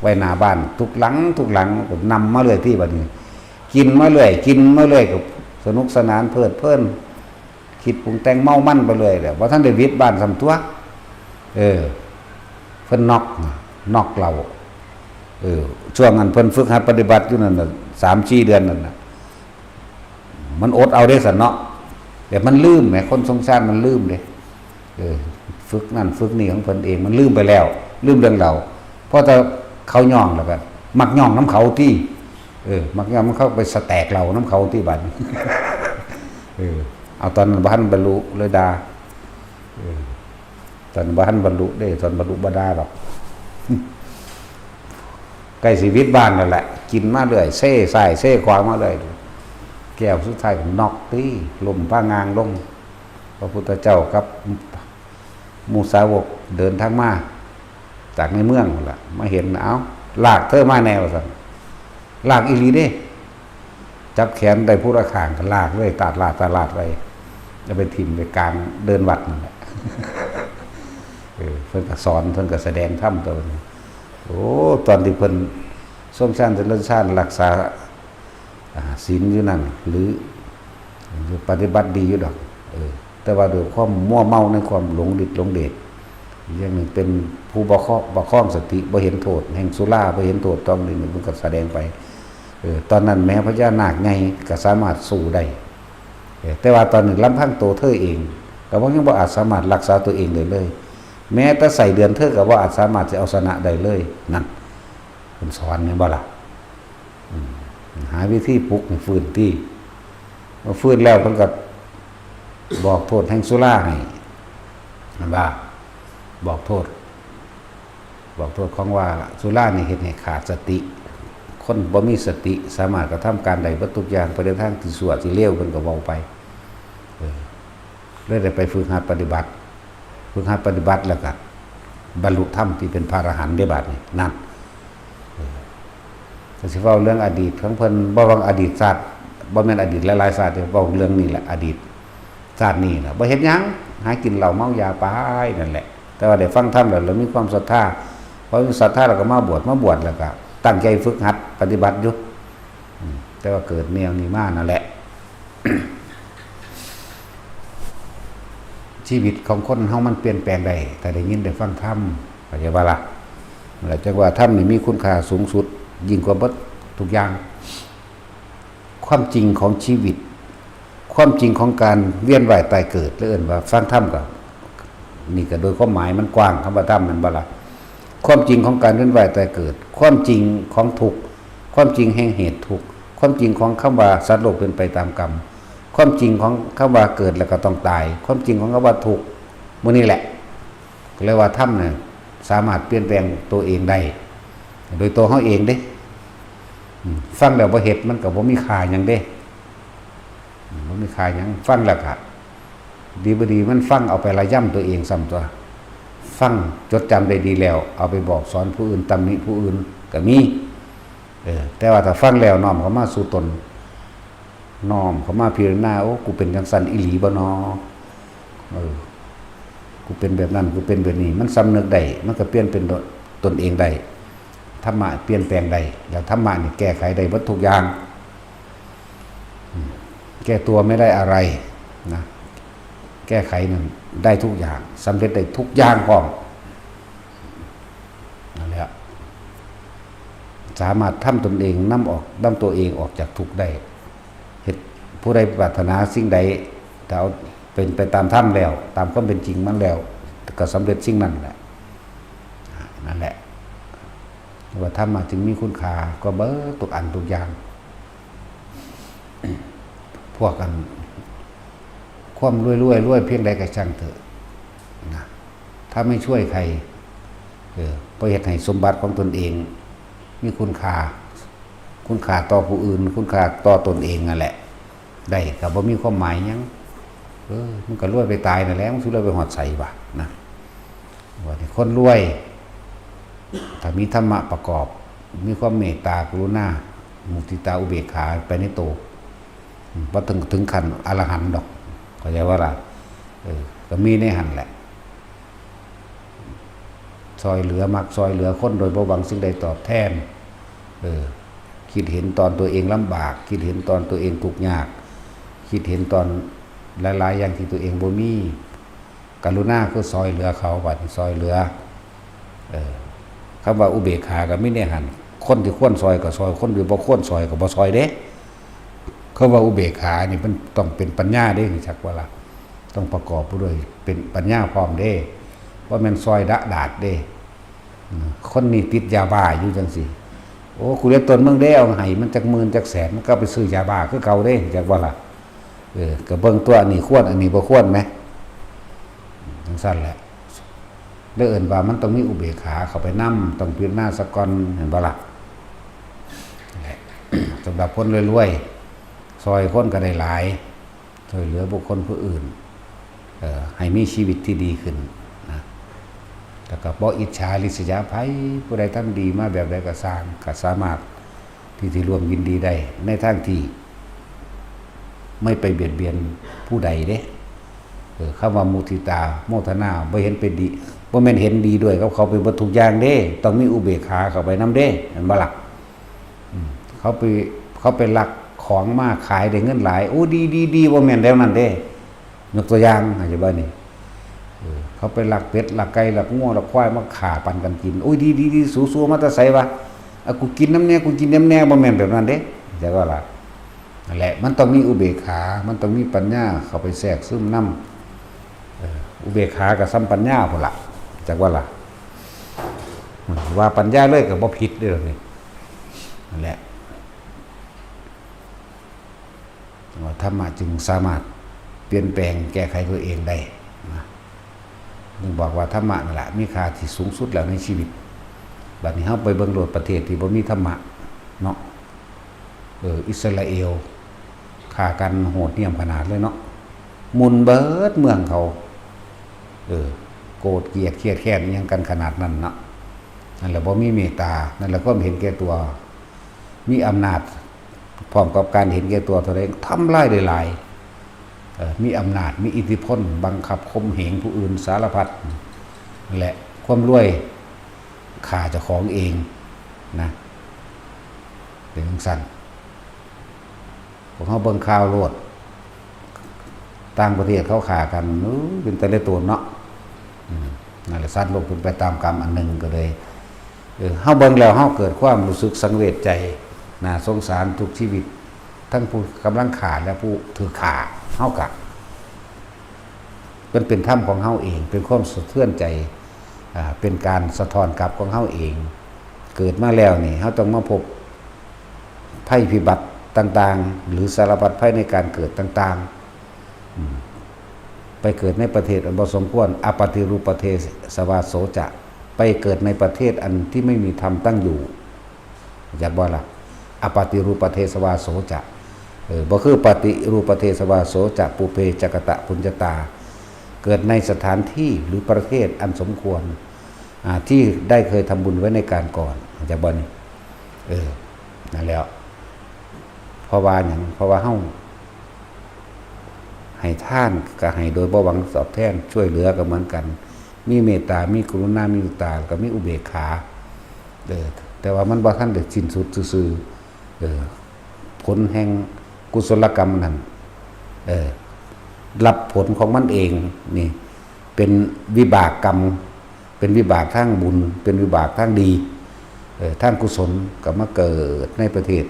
ไว้หน้าบ้าน ทุกหลัง ทุกหลัง ก็นำมาเรื่อยติบัดนี้ กินมาเรื่อย กินมาเรื่อย ก็สนุกสนานเพลิดเพลิน คิดปรุงแต่งเมามันไปเรื่อยแหละ บ่ทันได้หวิดบ้านซ้ำตั่ว เออ เพิ่นน็อก น็อกเหล้า เออ ช่วงนั้นเพิ่นฝึกหัดปฏิบัติอยู่นั่นน่ะ สามสี่เดือนนั่นน่ะ มันอดเอาเด้สันเนาะ แต่มันลืมแหม คนสงสารมันลืมเด้ เออ ฝึกนั่นฝึกนี่ของเพิ่นเอง มันลืมไปแล้ว ลืมเรื่องเรา เพราะแต่เขาย่องแล้วก็มักย่องน้ำเขาตี้ เออ มักย่องมันเข้าไปสแต็กเราน้ำเขาตี้บัด เออ เอาตอนนั้นบ่ทันบรรลุเลยด่า เออ ตอนบ่ทันบรรลุเด้ ตอนบรรลุบ่ด่าดอก ใกล้ชีวิตบ้านนั่นแหละ กินมาเรื่อย เซ่ซ้ายเซ่ขวามาเรื่อย แก้วสุดท้ายก็น็อกตี้ ล้มป้างางลง พระพุทธเจ้ากับหมู่สาวกเดินทางมา จากในเมืองนั่นล่ะ มาเห็น เอ้า ลากเธอมาแน่ว่าซั่น ลากอีหลีเด้ จับแขนได้ผู้ละข้างก็ลากเลย ตาดลาดตาดลาดไป จะไปถิ่มไปกลางเดินวัดนั่นแหละ เออ เพิ่นก็สอน เพิ่นก็แสดงธรรมตัวนี้ โอ้ ตอนที่เพิ่นทรงฌานเจริญฌานรักษา อ่า ศีลอยู่นั่น หรือ หรือปฏิบัติดีอยู่ดอก เออ แต่ว่าด้วยความมัวเมาในความหลงฤทธิ์หลงเดช อย่างหนึ่งเป็นผู้บ่ครอบ บ่ครองสติ บ่เห็นโทษแห่งสุรา บ่เห็นโทษตองนี้ มันก็แสดงไป เออ ตอนนั้นแม้พญานาคใหญ่ก็สามารถสู้ได้ เออ แต่ว่าตอนนี้ลำพังตัวเธอเอง ก็บ่ ยังบ่อาจสามารถรักษาตัวเองได้เลย แม้แต่ไส้เดือนเธอก็บ่อาจสามารถจะเอาชนะได้เลย นั่น เพิ่นสอนแม่นบ่ล่ะ อืม หาวิธีปลุกให้ฟื้นติ เมื่อฟื้นแล้วเพิ่นก็บอกโทษแห่งสุราให้ แม่นบ่ บอกโทษ บอกโทษของว่าสุรานี่เฮ็ดให้ขาดสติ คนบ่มีสติสามารถกระทำการได้เบิดทุกอย่าง ไปในทางที่ชั่วที่เลว เพิ่นก็เว้าไป เออ เลยได้ไปฝึกหัดปฏิบัติ ฝึกหัดปฏิบัติแล้วก็บรรลุธรรมที่เป็นพระอรหันต์ได้บัดนี้ นั่น เออ ก็สิเว้าเรื่องอดีตของเพิ่น บ่ว่าอดีตชาติ บ่แม่นอดีตหลายๆชาติเด้ เว้าเรื่องนี้แหละ อดีตชาตินี้ล่ะ บ่เฮ็ดหยัง หากินเหล้าเมายาไปนั่นแหละ แต่ว่าได้ฟังธรรมแล้ว แล้วมีความศรัทธา พอมีศรัทธาแล้วก็มาบวช มาบวชแล้วก็ตั้งใจฝึกหัดปฏิบัติอยู่ อืม แต่ว่าเกิดแนวนี้มานั่นแหละ ชีวิตของคนเฮามันเปลี่ยนแปลงได้ ถ้าได้ยินได้ฟังธรรม เข้าใจบ่ล่ะ นั่นแหละ จั่งว่าธรรมนี่มีคุณค่าสูงสุด ยิ่งกว่าเบิดทุกอย่าง ความจริงของชีวิต ความจริงของการเวียนว่ายตายเกิด หรือเอิ้นว่าฟังธรรมก็ นี่ก็โดยความหมายมันกว้าง คำว่าธรรมแม่นบ่ล่ะ ความจริงของการเวียนว่ายตายเกิด ความจริงของทุกข์ ความจริงแห่งเหตุทุกข์ ความจริงของคำว่าสัตว์โลกเป็นไปตามกรรม ความจริงของคำว่าเกิดแล้วก็ต้องตาย ความจริงของคำว่าทุกข์ หมู่นี้แหละ ก็เลยว่าธรรมเนี่ยสามารถเปลี่ยนแปลงตัวเองได้ โดยตัวเฮาเองเด้ อืม ฟังแล้วบ่เฮ็ดมันก็บ่มีค่าหยังเด้ อืม บ่มีค่าหยัง ฟังแล้วก็ ดีบ่ดีมันฟังเอาไประยำตัวเองซ้ำตั๊ว ฟังจดจำได้ดีแล้ว เอาไปบอกสอนผู้อื่น ตำหนิผู้อื่นก็มี เออ แต่ว่าถ้าฟังแล้วน้อมเข้ามาสู่ตน น้อมเข้ามาพิจารณา โอ้ กูเป็นจั่งซั้นอีหลีบ่นอ เออ กูเป็นแบบนั้น กูเป็นแบบนี้ มันสำนึกได้ มันก็เปลี่ยนเป็นตนเองได้ ธรรมะเปลี่ยนแปลงได้ แล้วธรรมะนี่แก้ไขได้เบิดทุกอย่าง อืม แก้ตัวไม่ได้อะไรนะ แก้ไขนั่นได้ทุกอย่าง สำเร็จได้ทุกอย่างพร้อม นั่นแหละ สามารถทำตนเอง นำออก นำตัวเองออกจากทุกข์ได้ เฮ็ด ผู้ใดปรารถนาสิ่งใด ถ้าเอาเป็นไปตามธรรมแล้ว ตามความเป็นจริงมันแล้ว ก็สำเร็จสิ่งนั้นแหละ นั่นแหละ ว่าธรรมะจึงมีคุณค่าก็เบิดทุกอันทุกอย่าง พวกอัน ความรวยๆ รวยเพียงใดก็ช่างเถอะนะ ถ้าไม่ช่วยใคร เออ บ่เฮ็ดให้สมบัติของตนเอง มีคุณค่า คุณค่าต่อผู้อื่น คุณค่าต่อตนเองนั่นแหละ ได้ก็บ่มีความหมายหยัง เออ มันก็รวยไปตายนั่นแหละ มันสิรวยไปฮอดไสวะนะ ว่านี่คนรวย ถ้ามีธรรมะประกอบ มีความเมตตากรุณา มุทิตาอุเบกขาไปในโต อืม บ่ถึง ถึงขั้นอรหันต์ดอก เข้าใจบ่ล่ะ เออ ก็มีในหั่นแหละ ซ่อยเหลือ มักซ่อยเหลือคนโดยบ่หวังสิ่งใดตอบแทน เออ คิดเห็นตอนตัวเองลำบาก คิดเห็นตอนตัวเองทุกข์ยาก คิดเห็นตอนหลายๆอย่างที่ตัวเองบ่มี กรุณาคือซ่อยเหลือเขา บัดนี้ซ่อยเหลือ เออ คำว่าอุเบกขาก็มีในหั่น คนที่ควรซอยก็ซอย คนที่บ่ควรซอยก็บ่ซอยเด้ เขาว่าอุเบกขานี่มันต้องเป็นปัญญาเด้ จักว่าล่ะ ต้องประกอบด้วยเป็นปัญญาพร้อมเด้ บ่แม่นซอยดะดาษเด้ อืม คนนี้ติดยาบ้าอยู่จังซี่ โอ้ กูเรียกตนมึงได้เอาให้มันจักหมื่นจักแสน มันก็ไปซื้อยาบ้าคือเก่าเด้ จักว่าล่ะ เออ ก็เบิ่งตัวอันนี้ควร อันนี้บ่ควรไหม จังซั่นแหละ ได้เอิ้นว่ามันต้องมีอุเบกขาเข้าไปนำ ต้องพิจารณาซะก่อน เห็นบ่ล่ะ นั่นแหละ สำหรับคนรวยๆ ซอยคนก็ได้หลาย ช่วยเหลือบุคคลผู้อื่น เอ่อ ให้มีชีวิตที่ดีขึ้นนะ แล้วก็บ่อิจฉาริษยาไผ ผู้ใดทำดีมาแบบใดก็ซ่าง ก็สามารถที่สิร่วมยินดีได้ ในทางที่ไม่ไปเบียดเบียนผู้ใดเด้ เออ คำว่ามุทิตา โมทนา บ่เห็นเป็นดี บ่แม่นเห็นดีด้วยกับเขาไปเบิดทุกอย่างเด้ ต้องมีอุเบกขาเข้าไปนำเด้ เห็นบ่ล่ะ อืม เขาไป เขาไปลักของมาขายได้เงินหลาย โอ้ ดี ดี ดี บ่แม่นแล้วนั่นเด้ ยกตัวอย่าง อาจจะว่านี่ เออ เขาไปลักเป็ด ลักไก่ ลักงัว ลักควายมาฆ่าปันกันกิน โอ้ย ดี ดี ดี สู สู มาแต่ไสวะ อ่ะ กูกินนำแน่ กูกินนำแน่ บ่แม่นแบบนั้นเด้ จักว่าล่ะ นั่นแหละ มันต้องมีอุเบกขา มันต้องมีปัญญาเข้าไปแทรกซึมนำ เออ อุเบกขาก็ส่ำปัญญาพุ้นล่ะ จักว่าล่ะ ว่าปัญญาเลยก็บ่ผิดเด้อนี่ นั่นแหละ ว่าธรรมะจึงสามารถเปลี่ยนแปลงแก้ไขตัวเองได้นะ จึงบอกว่าธรรมะนั่นแหละมีค่าที่สูงสุดแล้วในชีวิต บัดนี้เฮาไปเบิ่งโลดประเทศที่บ่มีธรรมะเนาะ เออ อิสราเอล ฆ่ากันโหดเหี้ยมขนาดเลยเนาะ หมุนเบิดเมืองเขา เออ โกรธเกลียดเคียดแค้นอิหยังกันขนาดนั้นเนาะ นั่นแหละบ่มีเมตตา นั่นแหละความเห็นแก่ตัว มีอำนาจ พร้อมกับการเห็นแก่ตัวเท่าใด ทำลายได้หลาย เอ่อ มีอำนาจ มีอิทธิพล บังคับข่มเหงผู้อื่นสารพัด และความรวยฆ่าเจ้าของเองนะ เป็นจั่งซั้น พวกเฮาเบิ่งข่าวโลด ต่างประเทศเขาฆ่ากัน อื้อ เป็นตาเหลือโตนเนาะ อืม นั่นแหละ สัตว์โลกเป็นไปตามกรรมอันหนึ่งก็เลย เออ เฮาเบิ่งแล้วเฮาเกิดความรู้สึกสังเวชใจ น่าสงสารทุกชีวิต ทั้งผู้กำลังฆ่าและผู้ถูกฆ่า เฮากะ มันเป็นธรรมของเฮาเอง เป็นความสะเทือนใจ อ่า เป็นการสะท้อนกลับของเฮาเอง เกิดมาแล้วนี่ เฮาต้องมาพบภัยพิบัติต่างๆ หรือสารพัดภัยในการเกิดต่างๆ อืม ไปเกิดในประเทศอันบ่สมควร อปฏิรูปประเทศสวาโสจะ ไปเกิดในประเทศอันที่ไม่มีธรรมตั้งอยู่ จักบ่ล่ะ อปฏิรูปประเทศวาโสจะ เออ บ่คือปฏิรูปประเทศวาโสจะ ปุเพจะกตะปุญญาตา เกิดในสถานที่หรือประเทศอันสมควร อ่า ที่ได้เคยทำบุญไว้ในการก่อน จักบ่นี่ เออ นั่นแหล้ว เพราะว่าหยัง เพราะว่าเฮา ให้ทานก็ให้โดยบ่หวังตอบแทน ช่วยเหลือก็เหมือนกัน มีเมตตา มีกรุณา มีมุทิตา ก็มีอุเบกขา เออ แต่ว่ามันบ่ทันได้สิ้นสุดซื่อๆ เออ ผลแห่งกุศลกรรมนั้น เออ รับผลของมันเอง นี่ เป็นวิบากกรรม เป็นวิบากทางบุญ เป็นวิบากทางดี เออ ทางกุศล ก็มาเกิดในประเทศ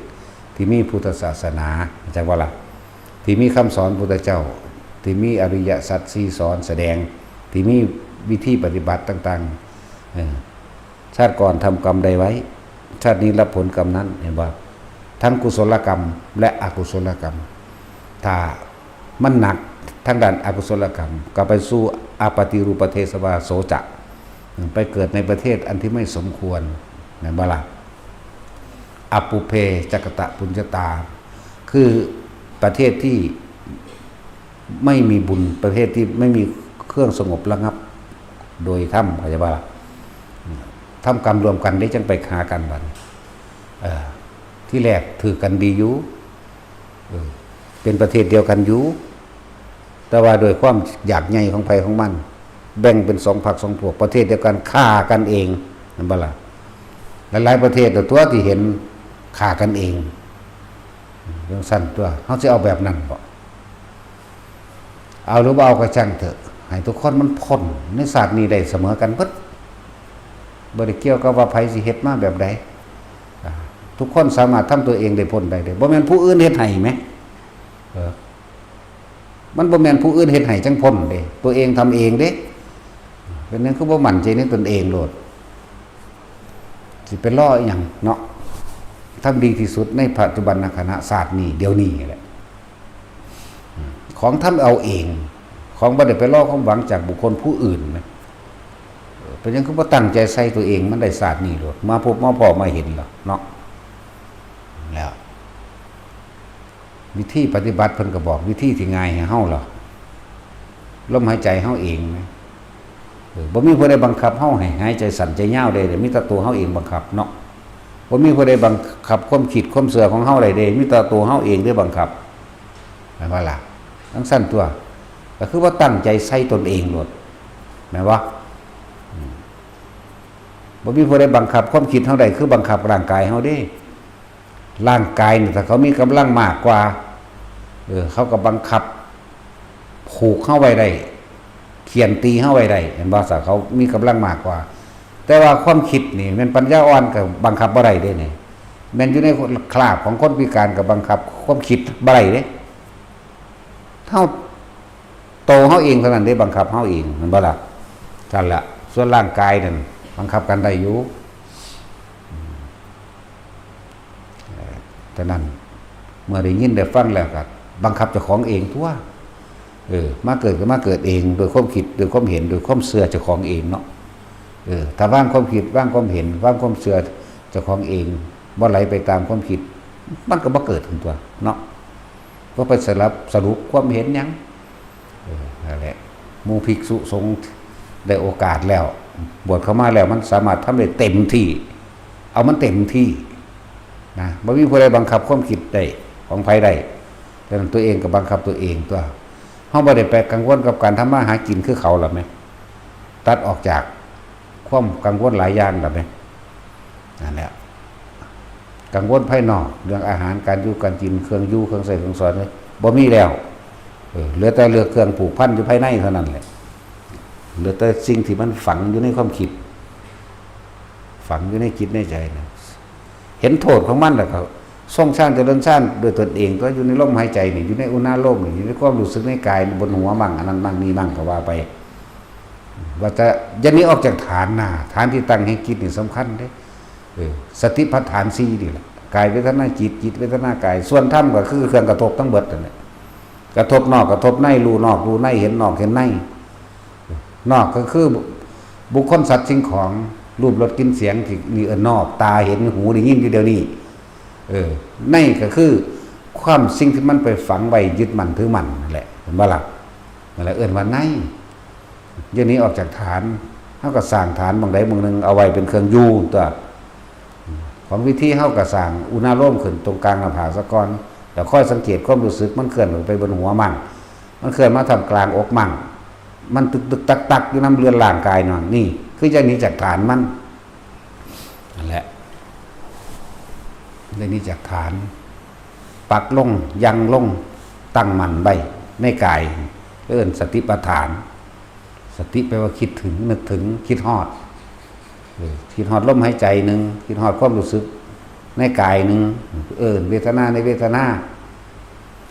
ที่มีพุทธศาสนา จักว่าล่ะ ที่มีคำสอนพุทธเจ้า ที่มีอริยสัจสี่สอนแสดง ที่มีวิธีปฏิบัติต่างๆ เออ ชาติก่อนทำกรรมใดไว้ ชาตินี้รับผลกรรมนั้น เห็นบ่ ทั้งกุศลกรรมและอกุศลกรรม ถ้ามันหนักทางด้านอกุศลกรรม ก็ไปสู่อปฏิรูปประเทศวาโสจะ ไปเกิดในประเทศอันที่ไม่สมควร แม่นบ่ล่ะ อปุเพจะกตะปุญญาตา คือประเทศที่ไม่มีบุญ ประเทศที่ไม่มีเครื่องสงบระงับ โดยธรรม เข้าใจบ่ล่ะ ทำกรรมร่วมกันได้จังไปหากันบัดนี้ เออ ที่แรกถือกันดีอยู่ เออ เป็นประเทศเดียวกันอยู่ แต่ว่าโดยความอยากใหญ่ของไผของมัน แบ่งเป็นสองพรรคสองพวก ประเทศเดียวกันฆ่ากันเอง แม่นบ่ล่ะ หลายๆประเทศตัวที่เห็นฆ่ากันเอง จั่งซั้นตัว เฮาสิเอาแบบนั้นบ่ เอาหรือบ่เอาก็ช่างเถอะ ให้ทุกคนมันพ้นในชาตินี้ได้เสมอกันเบิด บ่ได้เกี่ยวกับว่าไผสิเฮ็ดมาแบบใด อ่ะ ทุกคนสามารถทำตัวเองได้พ้นได้เด้ บ่แม่นผู้อื่นเฮ็ดให้แหม เออ มันบ่แม่นผู้อื่นเฮ็ดให้จั่งพ้นเด้ ตัวเองทำเองเด้ เป็นหยังคือบ่มั่นใจในตนเองโลด สิไปรออีหยังเนาะ ทำดีที่สุดในปัจจุบันขณะ ชาตินี้ เดี๋ยวนี้แหละ ของทำเอาเอง ของบ่ได้ไปรอความหวังจากบุคคลผู้อื่นนะ เออ เป็นหยังคือบ่ตั้งใจใส่ตัวเอง มันได้ชาตินี้โลด มาพบมาพ้อมาเห็นแล้วเนาะ แล้ว วิธีปฏิบัติเพิ่นก็บอกวิธีที่ง่ายให้เฮาแล้ว ลมหายใจเฮาเองนะ เออ บ่มีผู้ใดบังคับเฮาให้หายใจสั้นใจยาวได้เด้ มีแต่ตัวเฮาเองบังคับเนาะ บ่มีผู้ใดบังคับความคิดความเชื่อของเฮาได้เด้ มีแต่ตัวเฮาเองเด้บังคับ แม่นบ่ล่ะ จั่งซั้นตัว ก็คือว่าตั้งใจใส่ตนเองโลด แม่นบ่ อืม บ่มีผู้ใดบังคับความคิดเฮาได้ คือบังคับร่างกายเฮาเด้ ร่างกายนี่ถ้าเขามีกำลังมากกว่า เออ เขาก็บังคับ ผูกเฮาไว้ได้ เฆี่ยนตีเฮาไว้ได้ แม่นบ่ ถ้าเขามีกำลังมากกว่า แต่ว่าความคิดนี่แม่นปัญญาอ่อนก็บังคับบ่ได้เด้นี่ แม่นอยู่ในคราบของคนพิการก็บังคับความคิดบ่ได้เด้ เฮา โตเฮาเองเท่านั้นเด้บังคับเฮาเอง แม่นบ่ล่ะ ซั่นล่ะ ส่วนร่างกายนั่นบังคับกันได้อยู่ เอ่อ ฉะนั้น เมื่อได้ยินได้ฟังแล้วก็บังคับเจ้าของเองตัว เออ มาเกิดก็มาเกิดเอง โดยความคิด โดยความเห็น โดยความเชื่อเจ้าของเองเนาะ เออ ถ้าวางความคิด วางความเห็น วางความเชื่อเจ้าของเอง บ่ไหลไปตามความคิด มันก็บ่เกิดขึ้นตัวเนาะ บ่ไปสลับสรุปความเห็นหยัง เออ นั่นแหละ หมู่ภิกษุสงฆ์ได้โอกาสแล้ว บวชเข้ามาแล้วมันสามารถทำได้เต็มที่ เอามันเต็มที่นะ บ่มีผู้ใดบังคับความคิดได้ ของไผได้ ฉะนั้นตัวเองก็บังคับตัวเองตัว เฮาบ่ได้ไปกังวลกับการทำมาหากินคือเขาหรอกแหม ตัดออกจากความกังวลหลายอย่างหรอกแหม นั่นแหละ กังวลภายนอก เรื่องอาหาร การอยู่ การกิน เครื่องอยู่ เครื่องใช้ เครื่องสอย บ่มีแล้ว เออ เหลือแต่เรื่องเครื่องผูกพันอยู่ภายในเท่านั้นแหละ เหลือแต่สิ่งที่มันฝังอยู่ในความคิด ฝังอยู่ในจิตในใจนะ เห็นโทษของมันแล้วก็ทรงฌานเจริญฌานด้วยตนเอง ตัวอยู่ในลมหายใจนี่ อยู่ในอุณาโลมนี่ อยู่ในความรู้สึกในกาย บนหัวมั่ง อันนั้นมั่ง นี่มั่ง ก็ว่าไป ว่าจะอย่าหนีออกจากฐานนะ ฐานที่ตั้งแห่งจิตนี่สำคัญเด้ เออ สติปัฏฐานสี่นี่แหละ กายเวทนาจิต จิตเวทนากาย ส่วนธรรมก็คือเครื่องกระทบทั้งเบิดนั่นแหละ กระทบนอกกระทบใน รู้นอกรู้ใน เห็นนอกเห็นใน นอกก็คือบุคคลสัตว์สิ่งของ รูปรสกลิ่นเสียงที่นี่เอิ้นนอก ตาเห็น หูได้ยินอยู่เดี๋ยวนี้ เออ ในก็คือความสิ่งที่มันไปฝังไว้ยึดมั่นถือมั่นนั่นแหละ เห็นบ่ล่ะ นั่นแหละเอิ้นว่าใน อย่าหนีออกจากฐาน เฮาก็สร้างฐานหม่องใดหม่องหนึ่งเอาไว้เป็นเครื่องอยู่ตัว ของวิธีเฮาก็สร้างอุณาโลมขึ้นตรงกลางหน้าผากซะก่อน แล้วคอยสังเกตความรู้สึกมันเคลื่อนไปบนหัวมั่ง มันเคลื่อนมาท่ามกลางอกมั่ง มันตึกตึกตักตักอยู่นำเรือนร่างกายนั่น นี่คือจะหนีจากฐานมัน นั่นแหละ ได้หนีจากฐาน ปักลง ยังลง ตั้งมั่นไว้ในกาย เอิ้นสติปัฏฐาน สติแปลว่าคิดถึง นึกถึง คิดฮอด เออ คิดฮอดลมหายใจหนึ่ง คิดฮอดความรู้สึกในกายหนึ่ง เอิ้นเวทนาในเวทนา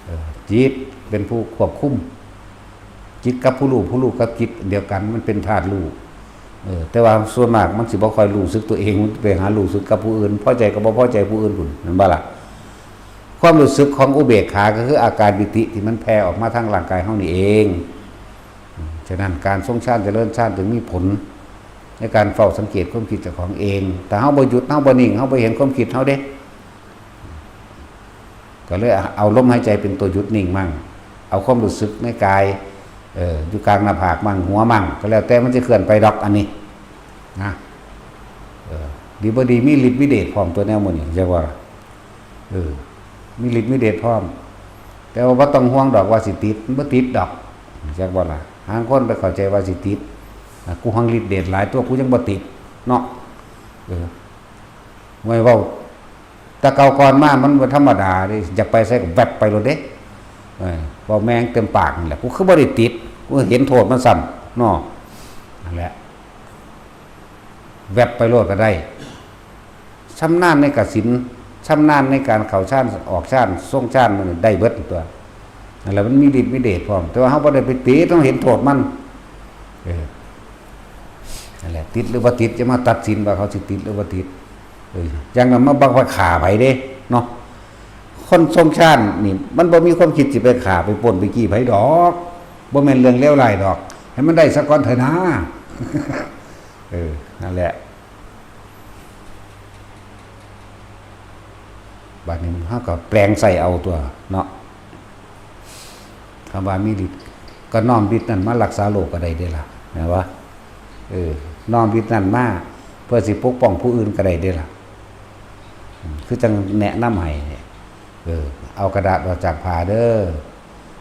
เออ จิตเป็นผู้ควบคุม จิตกับผู้รู้ ผู้รู้กับจิตเดียวกัน มันเป็นธาตุรู้ เออ แต่ว่าส่วนมากมันสิบ่ค่อยรู้สึกตัวเอง มันไปหารู้สึกกับผู้อื่น พอใจก็บ่พอใจผู้อื่นพุ้น แม่นบ่ล่ะ ความรู้สึกของอุเบกขาก็คืออาการปีติที่มันแผ่ออกมาทางร่างกายเฮานี่เอง อืม ฉะนั้นการทรงฌานเจริญฌานจึงมีผล ในการเฝ้าสังเกตความคิดเจ้าของเอง ถ้าเฮาบ่หยุด เฮาบ่นิ่ง เฮาบ่เห็นความคิดเฮาเด้ ก็เลยเอาลมหายใจเป็นตัวหยุดนิ่งมั่ง เอาความรู้สึกในกาย เออ อยู่กลางหน้าผากมั่ง หัวมั่ง ก็แล้วแต่มันจะเคลื่อนไปดอกอันนี้ นะ เออ ดีบ่ดีมีฤทธิ์มีเดชพร้อมตัวแนวหมู่นี้ จักว่า เออ มีฤทธิ์มีเดชพร้อม แต่ว่าบ่ต้องห่วงดอกว่าสิติด มันบ่ติดดอก จักบ่ล่ะ หางคนไปเข้าใจว่าสิติด อ่ะ กูหังฤทธิ์เดชหลายตัว กูยังบ่ติด เนาะ เออ ไว้เว้า แต่เก่าก่อนมามันบ่ธรรมดาเด้ อยากไปไสก็แวบไปโลดเด้ เออ เว้าแม่งเต็มปากนั่นแหละ กูคือบ่ได้ติด กูเห็นโทษมันซ้ำ เนาะ นั่นแหละ แวบไปโลดก็ได้ ชำนาญในกสิณ ชำนาญในการเข้าฌานออกฌานทรงฌานมันได้เบิดตัว นั่นแหละมันมีฤทธิ์มีเดชพร้อม แต่ว่าเฮาบ่ได้ไปติด เฮาเห็นโทษมัน เออ นั่นแหละ ติดหรือบ่ติด จะมาตัดสินว่าเขาสิติดหรือบ่ติด เออ อย่างนั้นมาบังไปฆ่าไผเด้ เนาะ คนทรงฌานนี่ มันบ่มีความคิดสิไปฆ่าไปปล้นไปจี้ไผดอก บ่แม่นเรื่องเลวร้ายดอก ให้มันได้ซะก่อนเถอะนะ เออ นั่นแหละ บัดนี้เฮาก็แปลงใส่เอาตัวเนาะ คำว่ามีฤทธิ์ ก็น้อมฤทธิ์นั้นมารักษาโรคก็ได้เด้ล่ะ แม่นบ่ เออ น้อมฤทธิ์นั้นมา เพื่อสิปกป้องผู้อื่นก็ได้เด้ล่ะ อืม คือจั่งแนะนำให้เนี่ย เออ เอากระดาษออกจากผ้าเด้อ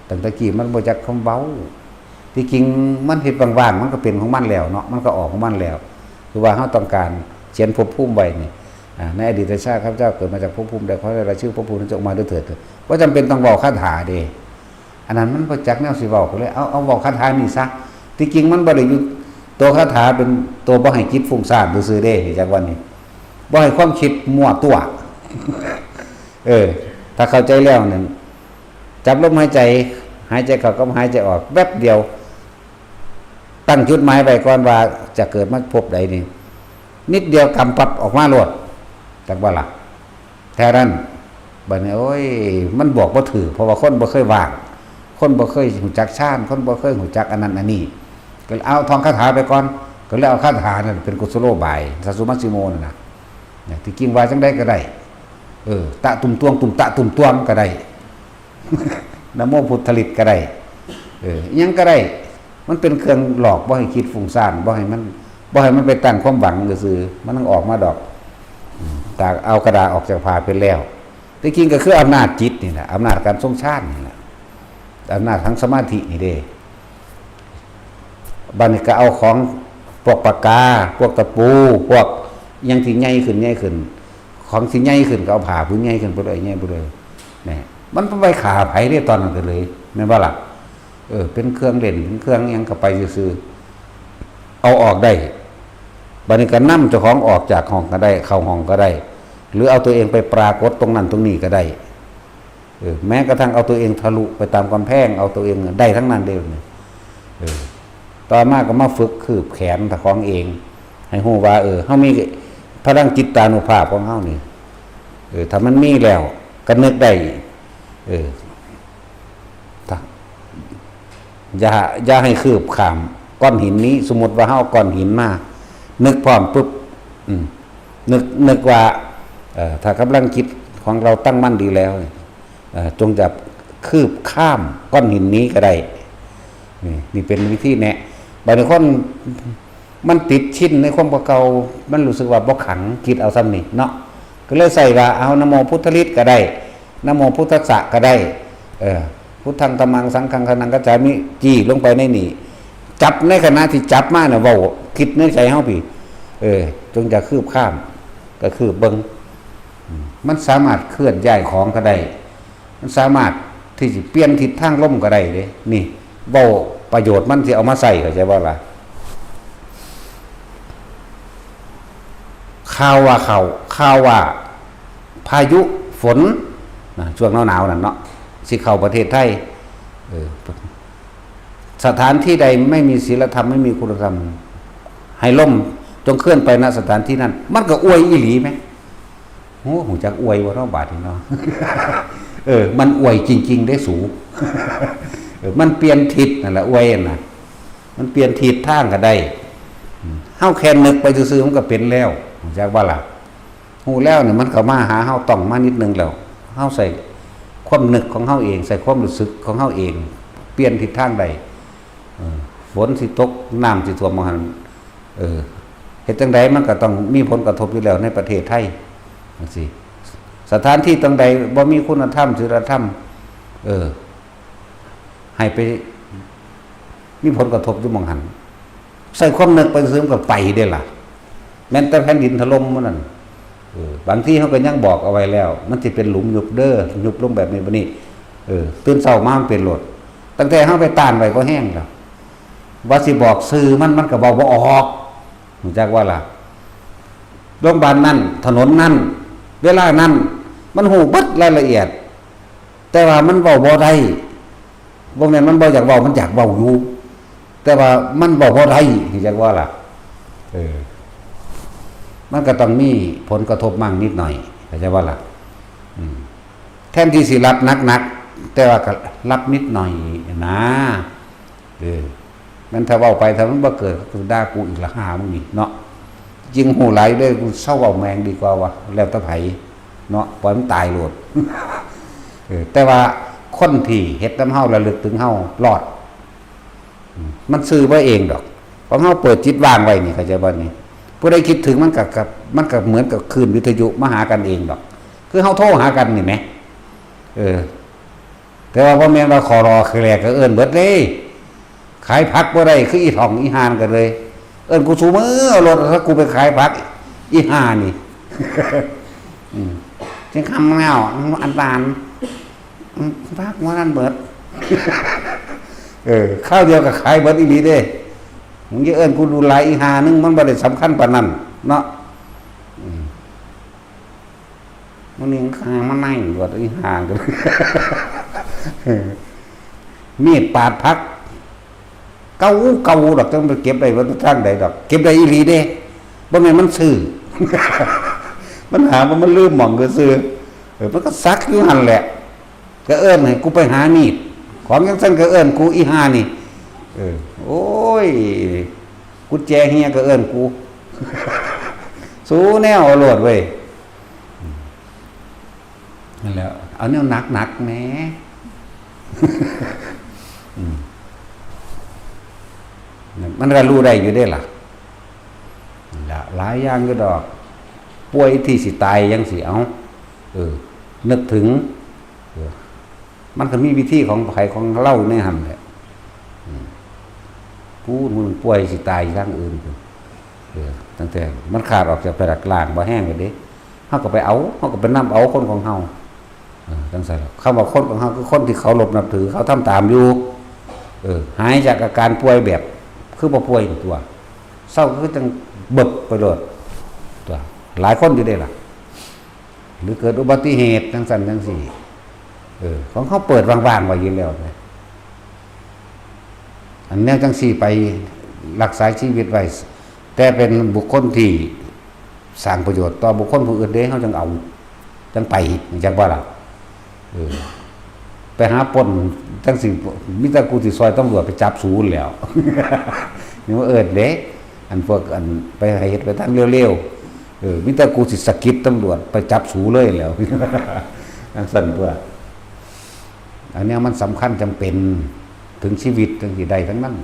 ตั้งแต่กี้มันบ่จักคำเว้า ที่จริงมันเฮ็ดว่างๆ มันก็เป็นของมันแล้วเนาะ มันก็ออกของมันแล้ว คือว่าเฮาต้องการเขียนภพภูมิไว้นี่ อ่า ในอดีตชาติข้าพเจ้าเกิดมาจากภพภูมิใด ขอให้รายชื่อภพภูมินั้นจงออกมาด้วยเถิด บ่จำเป็นต้องเว้าคาถาเด้ อันนั้นมันบ่จักแนวสิเว้า ก็เลยเอา เอาเว้าคาถานี่ซะ ที่จริงมันบ่ได้อยู่ ตัวคาถาเป็นตัวบ่ให้จิตฟุ้งซ่านซื่อๆเด้ จักวันนี้ บ่ให้ความคิดมั่วตัว เออ ถ้าเข้าใจแล้วนั่น จับลมหายใจ หายใจเข้ากับหายใจออก แป๊บเดียว ตั้งจุดหมายไว้ก่อนว่าจะเกิดมาภพใดนี่ นิดเดียวกำปั๊บออกมาโลด จักว่าล่ะ แท้นั้น บัดนี้ โอ้ย มันบอกบ่ถืก เพราะว่าคนบ่เคยว่าง คนบ่เคยรู้จักฌาน คนบ่เคยรู้จักอันนั้นอันนี้ ก็เลยเอาท่องคาถาไปก่อน ก็เลยเอาคาถานั่นเป็นกุศโลบาย สัสสุมัชฌิโมนั่นน่ะ เนี่ย ที่จริงว่าจั่งใดก็ได้ เออ ตะตุ่มตวง ตุ่มตะตุ่มตวงก็ได้ นะโมพุทธฤทธิ์ก็ได้ เออ อิหยังก็ได้ มันเป็นเครื่องหลอก บ่ให้คิดฟุ้งซ่าน บ่ให้มัน บ่ให้มันไปตั้งความหวังซื่อๆ มันต้องออกมาดอก อืม ตากเอากระดาษออกจากผ้าเป็นแล้ว ที่จริงก็คืออำนาจจิตนี่แหละ อำนาจการทรงฌานนี่แหละ อำนาจทางสมาธินี่เด้ บัดนี้ก็เอาของพวกปากกา พวกตะปู พวกอิหยังที่ใหญ่ขึ้น ใหญ่ขึ้น ของที่ใหญ่ขึ้นก็เอาผ้าผืนใหญ่ขึ้นไปเลย ใหญ่ไปเลย เนี่ย มันไปฆ่าไผได้ตอนนั้นก็เลย แม่นบ่ล่ะ เออ เป็นเครื่องเล่น เป็นเครื่องอิหยังก็ไปซื่อๆ เอาออกได้ บัดนี้ก็นำเจ้าของออกจากห้องก็ได้ เข้าห้องก็ได้ หรือเอาตัวเองไปปรากฏตรงนั้นตรงนี้ก็ได้ เออ แม้กระทั่งเอาตัวเองทะลุไปตามกำแพง เอาตัวเองได้ทั้งนั้นเด้เนี่ย เออ ต่อมาก็มาฝึกคืบแขนเจ้าของเอง ให้รู้ว่า เออ เฮามีพลังจิตตานุภาพของเฮานี่ เออ ถ้ามันมีแล้ว ก็นึกได้ เออ ถ้า อย่า อย่าให้คืบข้ามก้อนหินนี้ สมมุติว่าเฮาเอาก้อนหินมา นึกพร้อมปุ๊บ อืม นึก นึกว่า เอ่อ ถ้ากำลังจิตของเราตั้งมั่นดีแล้ว เอ่อ จงจะคืบข้ามก้อนหินนี้ก็ได้ นี่ นี่เป็นวิธีแนะ บางคนมันติดชินในความเก่า มันรู้สึกว่าบ่ขัง คิดเอาส่ำนี้เนาะ ก็เลยใส่ว่า เอา นะโมพุทธฤทธิ์ก็ได้ นะโมพุทธัสสะก็ได้ เออ พุทธังธัมมังสังฆังสรณังคัจฉามิ จี้ลงไปในนี่ จับในขณะที่จับมาน่ะ เว้า คิดในใจเฮาพี้ เออ จงจะคืบข้าม ก็คืบเบิ่ง อืม มันสามารถเคลื่อนย้ายของก็ได้ มันสามารถที่สิเปลี่ยนทิศทางลมก็ได้เด้ นี่ เว้าประโยชน์มันสิเอามาใช้ เข้าใจบ่ล่ะ ข่าวว่าเข้า ข่าวว่าพายุฝน นะ ช่วงหนาวๆนั่นเนาะ สิเข้าประเทศไทย เออ สถานที่ใดไม่มีศีลธรรม ไม่มีคุณธรรม ให้ล่มจงเคลื่อนไป ณ สถานที่นั้น มันก็อวยอีหลีแหม โอ้ ฮู้จักอวยบ่เนาะ บาดนี้เนาะ เออ มันอวยจริงๆเด้สู เออ มันเปลี่ยนทิศนั่นแหละ อวยน่ะ มันเปลี่ยนทิศทางก็ได้ อืม เฮาแค่นึกไปซื่อๆมันก็เป็นแล้ว ฮู้จักบ่ล่ะ ฮู้แล้วเนี่ยมันเข้ามาหาเฮา ต้องมานิดนึงแล้ว เฮาใส่ความนึกของเฮาเอง ใส่ความรู้สึกของเฮาเอง เปลี่ยนทิศทางได้ เออ ฝนสิตก น้ำสิท่วม ว่าหั่น เออ เฮ็ดจั่งใดมันก็ต้องมีผลกระทบอยู่แล้วในประเทศไทย จั่งซี้ สถานที่ตรงใดบ่มีคุณธรรม ศีลธรรม เออ ให้ไปมีผลกระทบอยู่หม่องหั่น ใส่ความนึกไปซื่อๆมันก็ไปเด้ล่ะ แม้นแต่แผ่นดินถล่มมื้อนั้น เออ บางทีเฮาก็ยังบอกเอาไว้แล้ว มันสิเป็นหลุมยุบเด้อ ยุบลงแบบนี้ บัดนี้ เออ ตื่นเช้ามามันเป็นโลด ตั้งแต่เฮาไปต้านไว้พอแฮงแล้ว ว่าสิบอกชื่อมัน มันก็เว้าบ่ออก ฮู้จักว่าล่ะ โรงพยาบาลนั่น ถนนนั่น เวลานั่น มันฮู้เบิดรายละเอียด แต่ว่ามันเว้าบ่ได้ บ่แม่นมันบ่อยากเว้า มันอยากเว้าอยู่ แต่ว่ามันเว้าบ่ได้ จักว่าล่ะ เออ มันก็ต้องมีผลกระทบมั่งนิดหน่อย เข้าใจบ่ล่ะ อืม แทนที่สิรับหนักๆ แต่ว่าก็รับนิดหน่อยนะ เออ แม่นถ้าเว้าไป ถ้ามันบ่เกิด ก็ด่ากูอีกละ หามึงนี่เนาะ จริงฮู้หลายเด้อ กูเซาเว้าแม่งดีกว่าวะ แล้วแต่ไผเนาะ ปล่อยมันตายโลด เออ แต่ว่าคนที่เฮ็ดนำเฮา ระลึกถึงเฮารอด อืม มันซื่อบ่เองดอก ของเฮาเปิดจิตว่างไว้นี่ เข้าใจบ่นี่ ผู้ใดคิดถึงมันก็ ก็ มันก็เหมือนกับคลื่นวิทยุมาหากันเองดอก คือเฮาโทรหากันนี่แหม เออ แต่ว่าบ่แม่นว่าขอรอคือแลก็เอิ้นเบิดเด้ ขายผักบ่ได้คืออีท่องอีห่านก็เลย เอิ้นกูซุมื้อ เอารถ ถ้ากูไปขายผัก อีห่านี่ อืม จังคำแล้ว อันตาน อืม ผักว่านั่นเบิด เออ คราวเดียวก็ขายเบิดอีหลีเด้ มึงอย่าเอิ้นกูดูหลาย อีห่าหนึ่ง มันบ่ได้สำคัญปานนั้นเนาะ อืม มื้อนี้ข้ามานั่งอยู่วัดอีห่ากัน มีดปาดผัก เก่าเก่าดอก จังไปเก็บได้ว่าทางใดดอก เก็บได้อีหลีเด้ บ่แม่นมันซื่อ มันหาว่ามันลืมหม่องซื่อๆ เออ มันก็สักอยู่หั่นแหละ ก็เอิ้นให้กูไปหามีด ของจังซั่นก็เอิ้นกูอีห่านี่ เออ โอ้ย กุญแจเฮียก็เอิ้นกู สู้แนวเอาโลดเว้ย นั่นแหละ เอาแนวหนักๆ แหน่ อืม มันก็รู้ได้อยู่เด้ล่ะ นั่นแหละ หลายอย่างอยู่ดอก ป่วยที่สิตายจังซี้ เอ้า เออ นึกถึง เออ มันก็มีวิธีของไผของเฮาในหั่นแหละ อืม ผู้มึงป่วยสิตายทางอื่นพุ้น เออ ตั้งแต่มันขาดออกจากแผ่นหลักล่างบ่แห้งเลยเด้ เฮาก็ไปเอา เฮาก็ไปนำเอาคนของเฮา เออ จังซั่นล่ะ คำว่าคนของเฮาคือคนที่เคารพนับถือ เขาทำตามอยู่ เออ หายจากอาการป่วยแบบ คือบ่ป่วยตัว เซาคือจังเบิกไปโลด ตัว หลายคนอยู่เด้ล่ะ หรือเกิดอุบัติเหตุจังซั่นจังซี้ เออ ของเขาเปิดว่างๆ ไว้อยู่แล้วนะ อันแนวจังซี้ไปรักษาชีวิตไว้ แต่เป็นบุคคลที่สร้างประโยชน์ต่อบุคคลผู้อื่นเด้ เขาจังเอา จังไป จังว่าล่ะ เออ ไปหาปล้นจังซี้ มีแต่กูสิซอยตำรวจไปจับสูนแหล้ว นี่ว่าเอิ้นเด้ อันพวกอันไปเฮ็ดไปทางเร็วๆ เออ มีแต่กูสิสะกิดตำรวจไปจับสูเลยแหล้ว จังซั่นตัว อันเนี้ยมันสำคัญจำเป็นถึงชีวิตจังสิได้ทั้งนั้น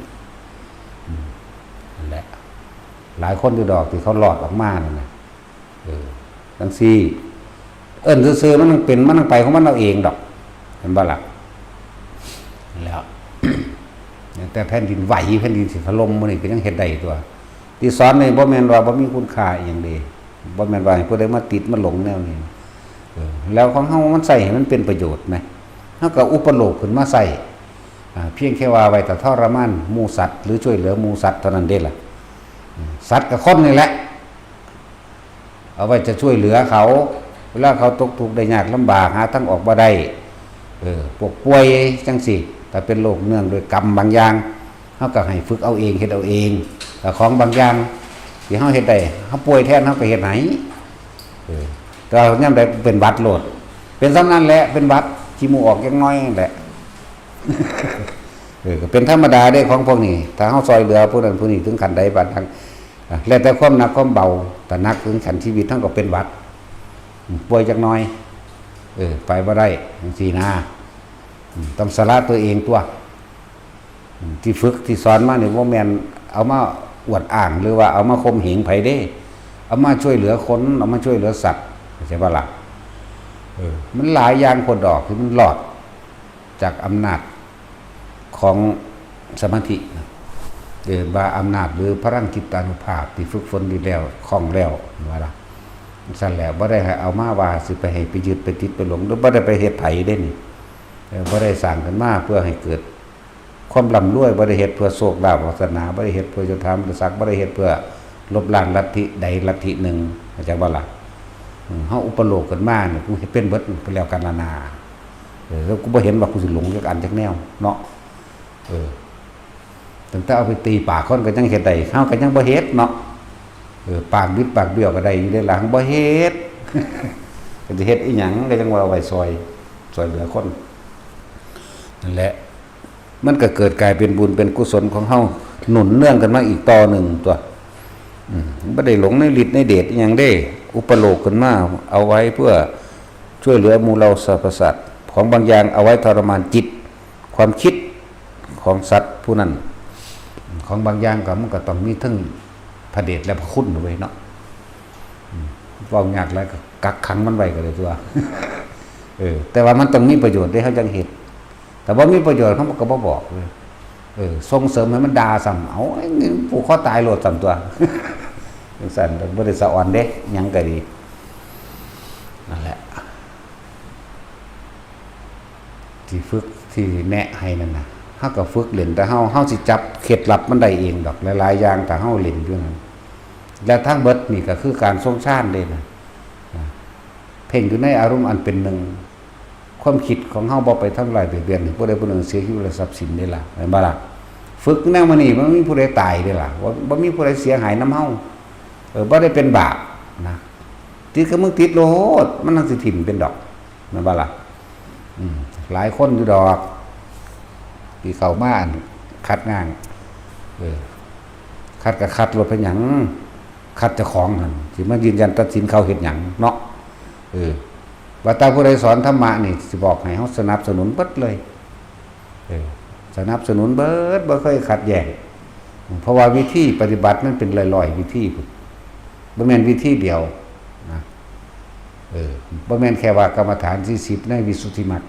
อืม นั่นแหละ หลายคนอยู่ดอกที่เขารอดออกมานั่นนะ เออ จังซี้ เอิ้นซื่อๆ มันต้องเป็น มันต้องไปของมันเอาเองดอก เห็นบ่ล่ะ แล้ว แต่แผ่นดินไหว แผ่นดินสิถล่มมื้อนี้ก็ยังเฮ็ดได้ตัว ที่สอนนี่บ่แม่นว่าบ่มีคุณค่าอีหยังเด้ บ่แม่นว่าให้ผู้ใดมาติดมาหลงแนวนี้ เออ แล้วของเฮามันใช้ให้มันเป็นประโยชน์ไหม เฮาก็อุปโลกขึ้นมาใช้ อ่า เพียงแค่ว่าไว้แต่ทรมานหมู่สัตว์ หรือช่วยเหลือหมู่สัตว์เท่านั้นเด้ล่ะ อืม สัตว์กับคนนี่แหละ เอาไว้จะช่วยเหลือเขา เวลาเขาตกทุกข์ได้ยากลำบาก หาทางออกบ่ได้ เออ พวกป่วยจังซี้ ถ้าเป็นโรคเนื่องด้วยกรรมบางอย่าง เฮาก็ให้ฝึกเอาเอง เฮ็ดเอาเอง แต่ของบางอย่างที่เฮาเฮ็ดได้ เฮาป่วยแทน เฮาก็เฮ็ดให้ เออ แต่ว่ายามใดเป็นหวัดโลด เป็นส่ำนั้นแหละ เป็นหวัด ขี้มูกออกจักหน่อยนั่นแหละ เออ ก็เป็นธรรมดาเด้ของพวกนี้ ถ้าเฮาซอยเหลือผู้นั้นผู้นี้ถึงขั้นใดบาดนั้น อ่ะ แล้วแต่ความหนักความเบา ถ้าหนักถึงขั้นชีวิต เฮาก็เป็นหวัด อืม ป่วยจักหน่อย เออ ไปบ่ได้ จังซี้นะ อืม ต้องสละตัวเองตัว อืม ที่ฝึกที่สอนมานี่บ่แม่นเอามาอวดอ้าง หรือว่าเอามาข่มเหงไผเด้ เอามาช่วยเหลือคน เอามาช่วยเหลือสัตว์ เข้าใจบ่ล่ะ เออ มันหลายอย่างโพดดอกที่มันรอดจากอำนาจของสมาธินะ เอิ้นว่าอำนาจหรือพลังจิตตานุภาพที่ฝึกฝนดีแล้ว คล่องแล้ว ว่าล่ะ ซั่นแหละ บ่ได้ให้เอามาว่าสิไปให้ไปยึดไปติดไปหลง หรือบ่ได้ไปเฮ็ดไผเด้นี่ เออ บ่ได้สร้างขึ้นมาเพื่อให้เกิดความร่ำรวย บ่ได้เฮ็ดเพื่อโชคลาภวาสนา บ่ได้เฮ็ดเพื่อเจ้าทามศักดิ์ บ่ได้เฮ็ดเพื่อลบล้างลัทธิใดลัทธิหนึ่ง เข้าใจบ่ล่ะ? อืม เฮาอุปโลกน์กันมานี่ กูเฮ็ดเป็นเบิด ไปแล้วกันนานา เออ แล้วกูบ่เห็นว่ากูสิหลงจักอันจักแนวเนาะ เออ ตั้งแต่เอาไปตีปากคนก็ยังเฮ็ดได้ เฮาก็ยังบ่เฮ็ดเนาะ เออ ปากบิดปากเบี้ยวก็ได้อยู่เด้ล่ะ บ่เฮ็ด ก็สิเฮ็ดอีหยัง ก็ยังว่าเอาไว้ซ่อย ซ่อยเหลือคน นั่นแหละ มันก็เกิดกลายเป็นบุญเป็นกุศลของเฮา หนุนเนื่องกันมาอีกต่อหนึ่งตัว อืม บ่ได้หลงในฤทธิ์ในเดชอีหยังเด้ อุปโลกน์ขึ้นมา เอาไว้เพื่อช่วยเหลือหมู่เหล่าสรรพสัตว์ ของบางอย่างเอาไว้ทรมานจิต ความคิดของสัตว์ผู้นั้น ของบางอย่างก็มันก็ต้องมีทั้งพระเดชและพระคุณเว้ยเนาะ อืม เว้ายากหลายก็กักขังมันไว้ก็ได้ตัว เออ แต่ว่ามันต้องมีประโยชน์เด้ เฮาจั่งเฮ็ด แต่บ่มีประโยชน์ เฮาก็บ่บอกเว้ย เออ ส่งเสริมให้มันด่าซ้ำ เอา ไอ้นี่ผูกคอตายโลดซ้ำตัว จั่งซั้น บ่ได้สะออนเด้ หยังก็ดี นั่นแหละ ที่ฝึก ที่แนะให้นั่นน่ะ เฮาก็ฝึกเล่น แต่เฮา เฮาสิจับเคล็ดลับมันได้เองดอก หลายๆ อย่าง ถ้าเฮาเล่นอยู่นั่น และทั้งเบิดนี่ก็คือการทรงฌานเด้นะ นะ เพ่งอยู่ในอารมณ์อันเป็นหนึ่ง ความคิดของเฮาบ่ไปทำลายเบียดเบียนให้ผู้ใดผู้หนึ่งเสียชีวิตและทรัพย์สินเด้ล่ะ แม่นบ่ล่ะ ฝึกแนวมานี่ บ่มีผู้ใดตายเด้ล่ะ บ่ บ่มีผู้ใดเสียหายนำเฮา เออ บ่ได้เป็นบาปนะ ติดกับมึงติดโลด มันจั่งสิถิ่มเป็นดอก แม่นบ่ล่ะ อืม หลายคนอยู่ดอก ที่เข้ามาคัดงาน เออ คัดก็คัดโลด เป็นหยัง คัดเจ้าของหั่น สิมายืนยันตัดสินเขาเฮ็ดหยังเนาะ เออ ว่าแต่ผู้ใดสอนธรรมะนี่ สิบอกให้เฮาสนับสนุนเบิดเลย เออ สนับสนุนเบิด บ่เคยขัดแย้ง เพราะว่าวิธีปฏิบัติมันเป็นร้อยๆ วิธีพุ้น บ่แม่นวิธีเดียวนะ เออ บ่แม่นแค่ว่ากรรมฐานสี่สิบในวิสุทธิมรรค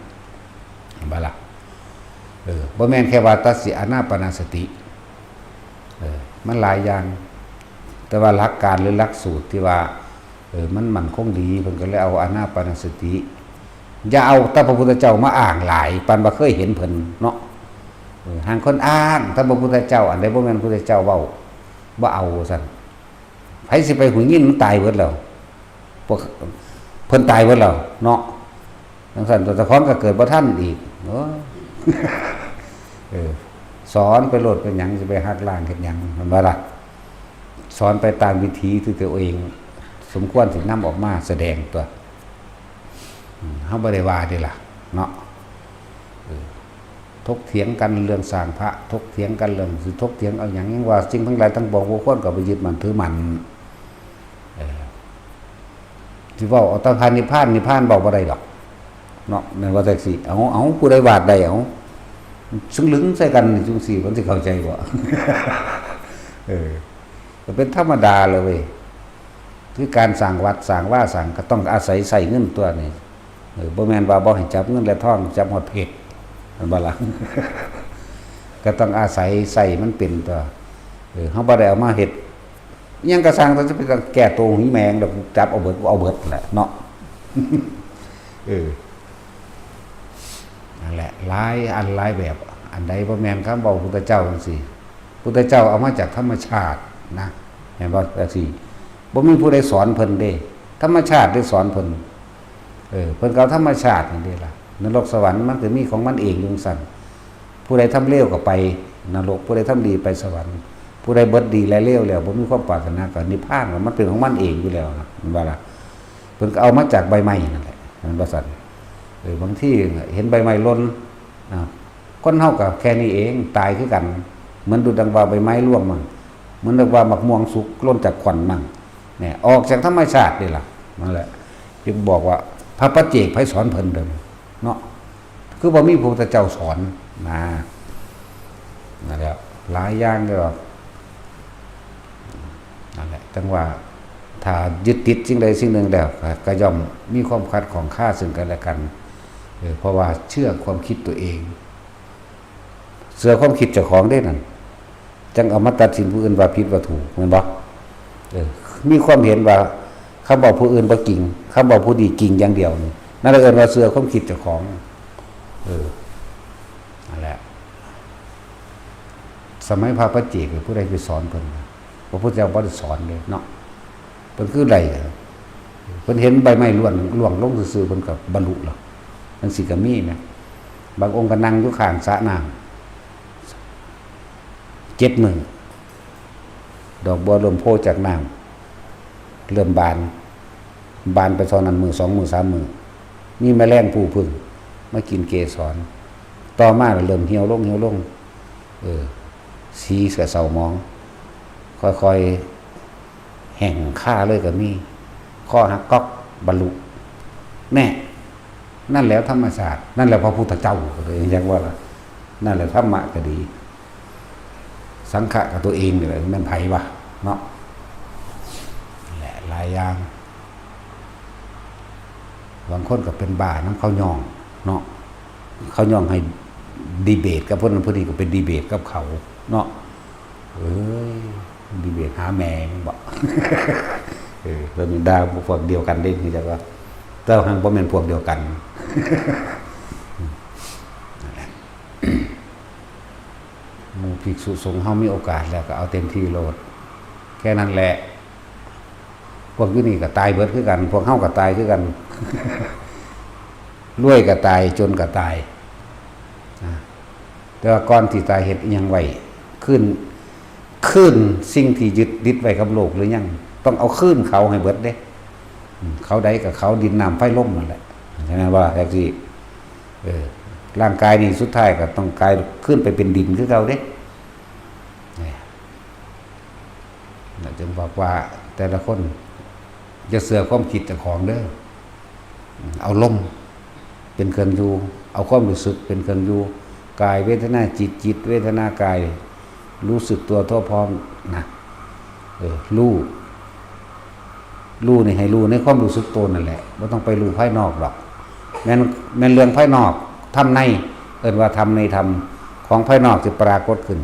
เห็นบ่ล่ะ เออ บ่แม่นแค่ว่าตัดสิอานาปานสติ เออ มันหลายอย่าง แต่ว่าหลักการหรือหลักสูตรที่ว่า เออ มันมั่นคงดี เพิ่นก็เลยเอาอานาปานสติ อย่าเอาแต่พระพุทธเจ้ามาอ้างหลาย ปานบ่เคยเห็นเพิ่นเนาะ เออ ห่างคนอ้างแต่พระพุทธเจ้า อันใดบ่แม่นพระพุทธเจ้าเว้า บ่เอาว่าซั่น ไผสิไปหูยิน มันตายเบิดแล้ว พวกเพิ่นตายเบิดแล้วเนาะ จั่งซั้นตัวเจ้าของก็เกิดบ่ทันอีก โอ้ย เออ สอนไปโลด เป็นหยังสิไปหักล้างเฮ็ดหยัง แม่นบ่ล่ะ สอนไปตามวิธีที่ตัวเองสมควรสินำออกมาแสดงตัว อืม เฮาบ่ได้ว่าเด้ล่ะ เนาะ เออ ถกเถียงกันเรื่องสร้างพระ ถกเถียงกันเรื่อง สิถกเถียงเอาหยัง ยังว่าสิ่งทั้งหลายทั้งปวงบ่ควรก็ไปยึดมั่นถือมั่น เออ สิเว้าเอาแต่พระนิพพาน นิพพานเว้าบ่ได้ดอก เนาะ แม่นว่าจั่งซี้ เอา เอา ผู้ใดวาดได้ เอา ซึ่งลึงใส่กันนี่จั่งซี้ มันสิเข้าใจบ่ เออ ก็เป็นธรรมดาเลยเว้ย คือการสร้างวัดสร้างวาสร้าง ก็ต้องอาศัยใช้เงินตัวนี่ เออ บ่แม่นว่าบ่ให้จับเงินและทอง จับฮอดเพชร แม่นบ่ล่ะ ก็ต้องอาศัยใช้มันเป็นตัว เออ เฮาบ่ได้เอามาเฮ็ด อิหยังก็ซ่าง แต่จะไปแก้ตัวหึงแมงดอก จับเอาเบิด เอาเบิดแหละเนาะ เออ นั่นแหละ หลายอันหลายแบบ อันใดบ่แม่นคำเว้าพุทธเจ้าจั่งซี้ พุทธเจ้าเอามาจากธรรมชาตินะ เห็นบ่ จั่งซี้ บ่มีผู้ใดสอนเพิ่นเด้ ธรรมชาติได้สอนเพิ่น เออ เพิ่นก็เอาธรรมชาตินี่เด้ล่ะ นรกสวรรค์มันก็มีของมันเองอยู่จั่งซั้น ผู้ใดทำเลวก็ไปนรก ผู้ใดทำดีไปสวรรค์ ผู้ใดเบิดดีและเลวแล้ว บ่มีความปรารถนาก็นิพพาน มันเป็นของมันเองอยู่แล้วนะ แม่นบ่ล่ะ เพิ่นก็เอามาจากใบไม้นั่นแหละ แม่นบ่ซั่น เออ บางทีเห็นใบไม้หล่น อ่า คนเฮาก็แค่นี้เอง ตายคือกัน เหมือนดุจดังว่าใบไม้ร่วงมั่ง เหมือนดังว่าหมากม่วงสุกหล่นจากขวัญมั่ง เนี่ย ออกจากธรรมชาตินี่ล่ะ นั่นแหละ จึงบอกว่าพระปัจเจกไผสอนเพิ่นเด้อ เนาะ คือบ่มีพระพุทธเจ้าสอนนะ นั่นแหละ หลายอย่างเลยว่า นั่นแหละ จั่งว่า ถ้ายึดติดสิ่งใดสิ่งหนึ่งแล้ว ก็ ก็ย่อมมีความขัดข้องคาซึ่งกันและกัน เออ เพราะว่าเชื่อความคิดตัวเอง เชื่อความคิดเจ้าของเด้นั่น จั่งเอามาตัดสินผู้อื่นว่าผิดว่าถูก แม่นบ่ เออ มีความเห็นว่าคำเว้าผู้อื่นบ่จริง คำเว้าผู้นี้จริงอย่างเดียวนี่ นั่นเอิ้นว่าเชื่อความคิดเจ้าของ เออ นั่นแหละ สมัยพระปัจเจกนี่ผู้ใดไปสอนเพิ่นนะ พระพุทธเจ้าบ่ได้สอนเลยเนาะ เพิ่นคือได้ พิ่นเห็นใบไม้ร่วงร่วงลงซื่อๆ เพิ่นก็บรรลุแล้ว จั่งซี้ก็มีนะ บางองค์ก็นั่งอยู่ข้างสระน้ำ เจ็ดมื้อ ดอกบัวเริ่มโผล่จากน้ำ เริ่มบาน บานไปเท่านั้น มื้อสองมื้อสามมื้อ มีแมลงภู่ผึ้งมากินเกสร ต่อมาเริ่มเหี่ยวลง เหี่ยวลง เออ สีก็เศร้าหมอง ค่อยๆ แห้งคาเลยก็มี คอหักก๊อก บรรลุ แน่ นั่นแหละธรรมชาติ นั่นแหละพระพุทธเจ้า ก็เลยเรียกว่าล่ะ นั่นแหละธรรมะก็ดี สังขะกับตัวเองนี่แหละ แม่นไผวะ เนาะ แหละ หลายอย่าง บางคนก็เป็นบ้านำเขาย่อง เนาะ เขาย่องให้ดีเบตกับคนนั้นคนนี้ ก็เป็นดีเบตกับเขา เนาะ เอ้ย ดีเบตหาแม่มึงบ่ เออ แล้วมีด่าพวกเดียวกันเด้ นี่จักว่า แต่ว่าหั้นบ่แม่นพวกเดียวกัน นั่นแหละ หมู่ภิกษุสงฆ์เฮามีโอกาสแล้วก็เอาเต็มที่โลด แค่นั้นแหละ พวกอยู่นี่ก็ตายเบิดคือกัน พวกเฮาก็ตายคือกัน รวยก็ตาย จนก็ตาย นะ แต่ว่าก่อนที่ตายเฮ็ดอิหยังไว้ คืน คืนสิ่งที่ยึดติดไว้กับโลกหรือยัง ต้องเอาคืนเขาให้เบิดเด้ อืม เขาใดกับเขา ดินน้ำไฟลมนั่นแหละ ใช่ไหมว่าจั่งซี้ เออ ร่างกายนี่สุดท้ายก็ต้องกลายคืนไปเป็นดินคือเก่าเด้ เนี่ย น่ะจึงบอกว่าแต่ละคนอย่าเชื่อความคิดเจ้าของเด้อ เอาลมเป็นเครื่องอยู่ เอาความรู้สึกเป็นเครื่องอยู่ กายเวทนาจิต จิตเวทนากาย รู้สึกตัวทั่วพร้อมนะ เออ รู้ รู้นี่ให้รู้ในความรู้สึกตัวนั่นแหละ บ่ต้องไปรู้ภายนอกดอก แม่น แม่นเรื่องภายนอก ธรรมใน เอิ้นว่าธรรมในธรรม ของภายนอกสิปรากฏขึ้น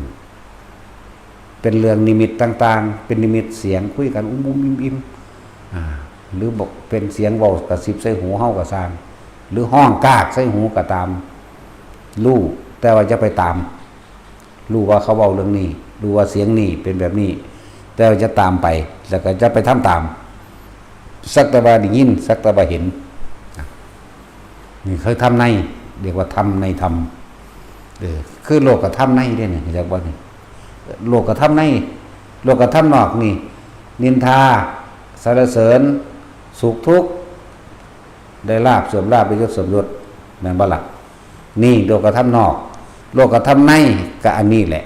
เป็นเรื่องนิมิตต่างๆ เป็นนิมิตเสียงคุยกันอุ้มๆ อิ่มๆ อ่า หรือบอกเป็นเสียงเว้ากระซิบใส่หูเฮาก็ซ่าง หรือฮ้องกากใส่หูก็ตาม รู้ แต่ว่าอย่าไปตาม รู้ว่าเขาเว้าเรื่องนี้ รู้ว่าเสียงนี้เป็นแบบนี้ แต่ว่าอย่าตามไป แล้วก็อย่าไปทำตาม สักแต่ว่าได้ยิน สักแต่ว่าเห็น นี่คือธรรมใน เรียกว่าธรรมในธรรม เออ คือโลกกับธรรมในเด้นี่ รู้จักบ่นี่ โลกกับธรรมใน โลกกับธรรมนอกนี่ นินทา สรรเสริญ สุขทุกข์ ได้ลาภเสื่อมลาภ ได้ยศเสื่อมยศ แม่นบ่ล่ะ นี่โลกธรรมนอก โลกธรรมในก็อันนี้แหละ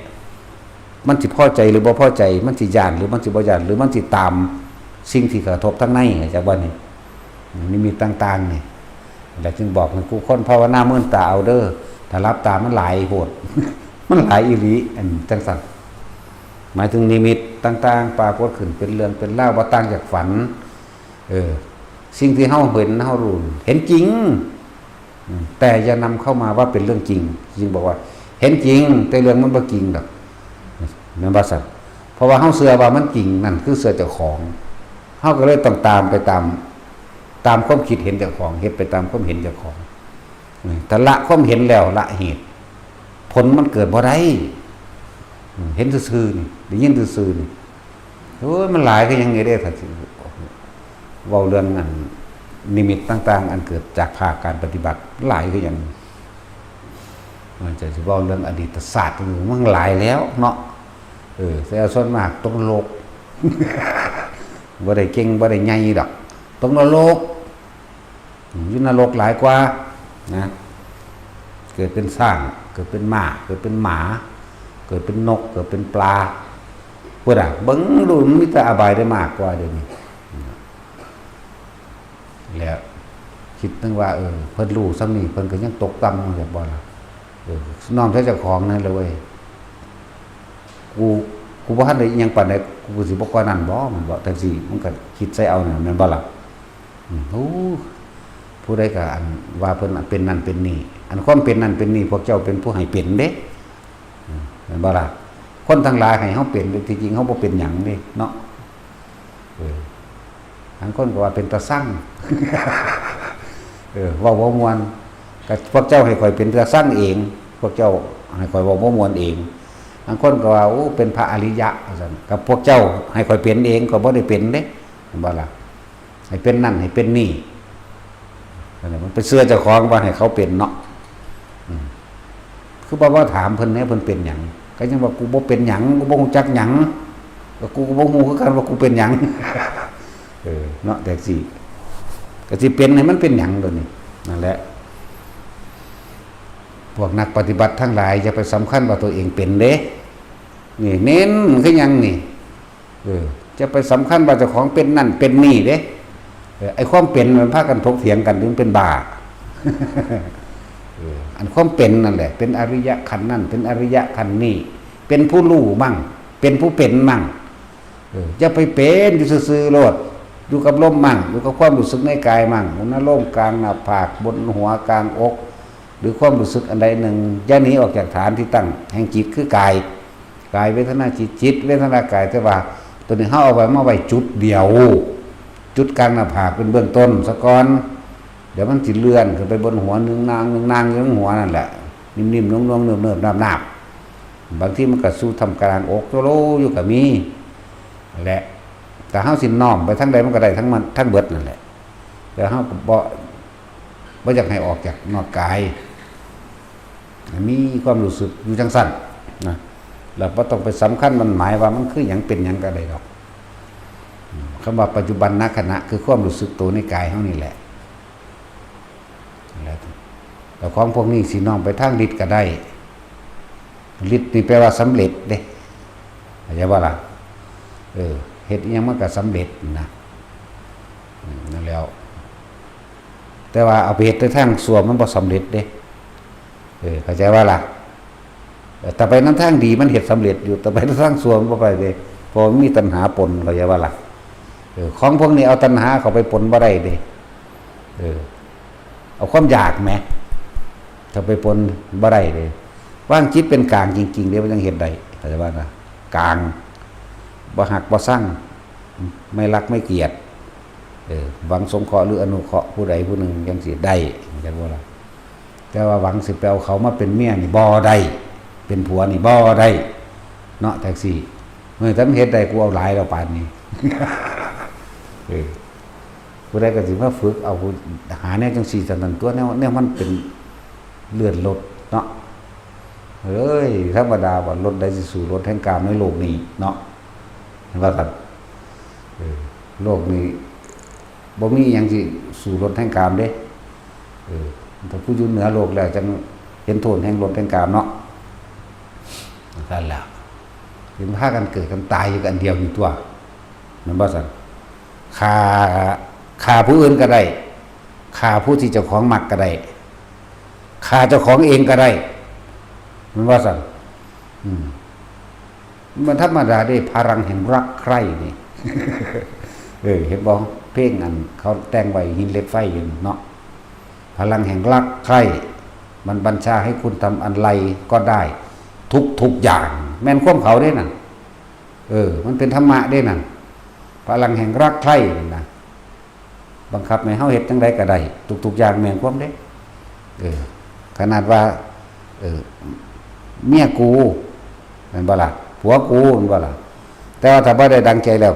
มันสิพอใจหรือบ่พอใจ มันสิย้านหรือมันสิบ่ย้าน หรือมันสิตามสิ่งที่กระทบทางใน จักว่านี่ นิมิตต่างๆ นี่ แล้วจึงบอกให้คู่คนภาวนาเมินตาเอาเด้อ ถ้าหลับตามันหลายโพด มันหลายอีหลี อันจั่งซั่น หมายถึงนิมิตต่างๆ ปรากฏขึ้นเป็นเรื่องเป็นราว บ่ต่างจากฝัน เออ สิ่งที่เฮาเห็น เฮารู้ เห็นจริง อืม แต่อย่านำเข้ามาว่าเป็นเรื่องจริง จึงบอกว่า เห็นจริง แต่เรื่องมันบ่จริงดอก แม่นบ่ซั่น เพราะว่าเฮาเชื่อว่ามันจริง นั่นคือเชื่อเจ้าของ เฮาก็เลยต้องตามไปตาม ตามความคิดเห็นเจ้าของ เฮ็ดไปตามความเห็นเจ้าของ อืม ถ้าละความเห็นแล้วละเหตุ ผลมันเกิดบ่ได้ อืม เห็นซื่อๆ นี่ ได้ยินซื่อๆ นี่ โอ้ย มันหลายคือหยังนี่เด้ ถ้าสิเว้าเรื่องอันนิมิตต่างๆ อันเกิดจากภาคการปฏิบัติ หลายคือหยัง มันจะสิเว้าเรื่องอดีตศาสตร์ มันหลายแล้วเนาะ เออ แต่ส่วนมากตกนรก บ่ได้เก่ง บ่ได้ใหญ่ดอก ตกนรก อยู่นรกหลายกว่านะ เกิดเป็นช้าง เกิดเป็นม้า เกิดเป็นหมา เกิดเป็นนก เกิดเป็นปลา พุ้นน่ะ เบิ่งดูมันมีแต่อบายได้มากกว่าเดี๋ยวนี้ แล้วคิดถึงว่า เออ เพิ่นรู้ส่ำนี้ เพิ่นก็ยังตกต่ำอยู่บ่ล่ะ เออ น้อมใส่เจ้าของนั่นเลยเว้ย กู กูบ่ทันได้อิหยังปานใด กูสิบ่กว่านั้นบ่ มันบ่ จั่งซี้ มันก็คิดใส่เอานั่น แม่นบ่ล่ะ อืม โอ้ ผู้ใดก็อันว่าเพิ่นเป็นนั่นเป็นนี่ อันความเป็นนั่นเป็นนี่ พวกเจ้าเป็นผู้ให้เป็นเด้ อืม แม่นบ่ล่ะ คนทั้งหลายให้เฮาเป็น ที่จริงเฮาบ่เป็นหยังเด้เนาะ เออ บางคนก็ว่าเป็นตาซัง เออ เว้าบ่ม่วน ก็พวกเจ้าให้ข้อยเป็นตาซังเอง พวกเจ้าให้ข้อยเว้าบ่ม่วนเอง บางคนก็ว่า โอ้ เป็นพระอริยะ ว่าซั่น ก็พวกเจ้าให้ข้อยเป็นเอง ข้อยบ่ได้เป็นเด้ แม่นบ่ล่ะ ให้เป็นนั่นให้เป็นนี่ นั่นแหละ มันไปเชื่อเจ้าของว่าให้เขาเป็นเนาะ อืม คือบ่ว่าถามเพิ่นแหน่ เพิ่นเป็นหยัง ก็ยังว่า "กูบ่เป็นหยัง กูบ่ฮู้จักหยัง ก็กูก็บ่ฮู้คือกันว่ากูเป็นหยัง" เออ เนาะ แต่สิ ก็สิเป็นให้มันเป็นหยัง ตัวนี้ นั่นแหละ พวกนักปฏิบัติทั้งหลาย อย่าไปสำคัญว่าตัวเองเป็นเด้ นี่ เน้นคือหยังนี่ เออ จะไปสำคัญว่าเจ้าของเป็นนั่นเป็นนี่เด้ เออ ไอ้ความเป็นมันพากันถกเถียงกัน มันเป็นบ้า เออ อันความเป็นนั่นแหละ เป็นอริยะขั้นนั่น เป็นอริยะขั้นนี่ เป็นผู้รู้มั่ง เป็นผู้เป็นมั่ง เออ อย่าไปเป็นอยู่ซื่อๆโลด อยู่กับลมมั่ง อยู่กับความรู้สึกในกายมั่ง อุณโลมกลางหน้าผาก บนหัว กลางอก หรือความรู้สึกอันใดหนึ่ง อย่าหนีออกจากฐานที่ตั้งแห่งจิตคือกาย กายเวทนาจิต จิตเวทนากาย แต่ว่าตัวนี้เฮาเอาไว้มาไว้จุดเดียว จุดกลางหน้าผากเป็นเบื้องต้นซะก่อน เดี๋ยวมันสิเลื่อนขึ้นไปบนหัว นึ่งนางนึ่งนางอยู่บนหัวนั่นแหละ นิ่มๆ นุ่มๆ เนิบๆ นาบๆ บางทีมันก็สู่ท่ามกลางอกโจโลอยู่ก็มี และ แต่เฮาสิน้อมไปทางใดมันก็ได้ทั้งมัน ทั้งเบิดนั่นแหละ แต่เฮาก็บ่ บ่อยากให้ออกจากนอกกาย มีความรู้สึกอยู่จังซั่นนะ แล้วบ่ต้องไปสำคัญมันหมายว่ามันคือหยังเป็นหยังก็ได้ดอก อืม คำว่าปัจจุบันนขณะ คือความรู้สึกตัวในกายเฮานี่แหละ แล้ว แล้วของพวกนี้สิน้อมไปทางฤทธิ์ก็ได้ ฤทธิ์นี่แปลว่าสำเร็จเด้ เข้าใจบ่ล่ะ เออ เฮ็ดอิหยังมันก็สำเร็จนะ อืม นั่นแหล้ว แต่ว่าเอาไปเฮ็ดในทางชั่วมันบ่สำเร็จเด้ เออ เข้าใจบ่ล่ะ เออ แต่ไปนำทางดีมันเฮ็ดสำเร็จอยู่ แต่ไปนำทางชั่วมันบ่ไปเด้ เพราะมันมีตัณหาปน เข้าใจบ่ล่ะ เออ ของพวกนี้เอาตัณหาเข้าไปปนบ่ได้เด้ เออ เอาความอยากแหม เข้าไปปนบ่ได้เด้ วางจิตเป็นกลางจริงๆเด้ มันจั่งเฮ็ดได้ เข้าใจบ่ล่ะ กลาง บ่ฮักบ่ซัง ไม่รักไม่เกลียด เออ หวังสงเคราะห์หรืออนุเคราะห์ผู้ใดผู้หนึ่งจั่งซี้ได้ เข้าใจบ่ล่ะ แต่ว่าหวังสิไปเอาเขามาเป็นเมียนี่บ่ได้ เป็นผัวนี่บ่ได้ เนาะ จั่งซี้ เออ ถ้ามันเฮ็ดได้ กูเอาหลายแล้วปานนี้ เออ ผู้ใดก็สิมาฝึกเอา หาแนวจั่งซี้ จั่งนั้นตัว แนว แนวมันเป็นเลื่อนลดเนาะ เอ้ย ธรรมดาว่าลดได้สิสู้ลดแห่งกามในโลกนี้เนาะ เห็นว่ากัน เออ โลกนี้บ่มีหยังสิสู้ลดแห่งกามเด้ เออ ถ้าผู้อยู่เหนือโลกแล้วจั่งเห็นโทษแห่งลดแห่งกามเนาะ นั่นแหละ เห็นพากันเกิดกันตายอยู่กันอันเดียวอยู่ตัว แม่นบ่ซั่น ฆ่า ฆ่าผู้อื่นก็ได้ ฆ่าผู้ที่เจ้าของมักก็ได้ ฆ่าเจ้าของเองก็ได้ แม่นบ่ซั่น อืม มันธรรมดาเด้ พลังแห่งรักใคร่นี่ เออ เห็นบ่ เพลงอันเขาแต่งไว้หินเหล็กไฟอยู่เนาะ พลังแห่งรักใคร่ มันบัญชาให้คุณทำอันใดก็ได้ ทุกๆอย่าง แม่นความเขาเด้นั่น เออ มันเป็นธรรมะเด้นั่น พลังแห่งรักใคร่นั่นนะ บังคับให้เฮาเฮ็ดจั่งใดก็ได้ ทุกๆอย่างแม่นความเด้ เออ ขนาดว่า เออ เมียกู แม่นบ่ล่ะ ผัวกู แม่นบ่ล่ะ แต่ว่าถ้าบ่ได้ดังใจแล้ว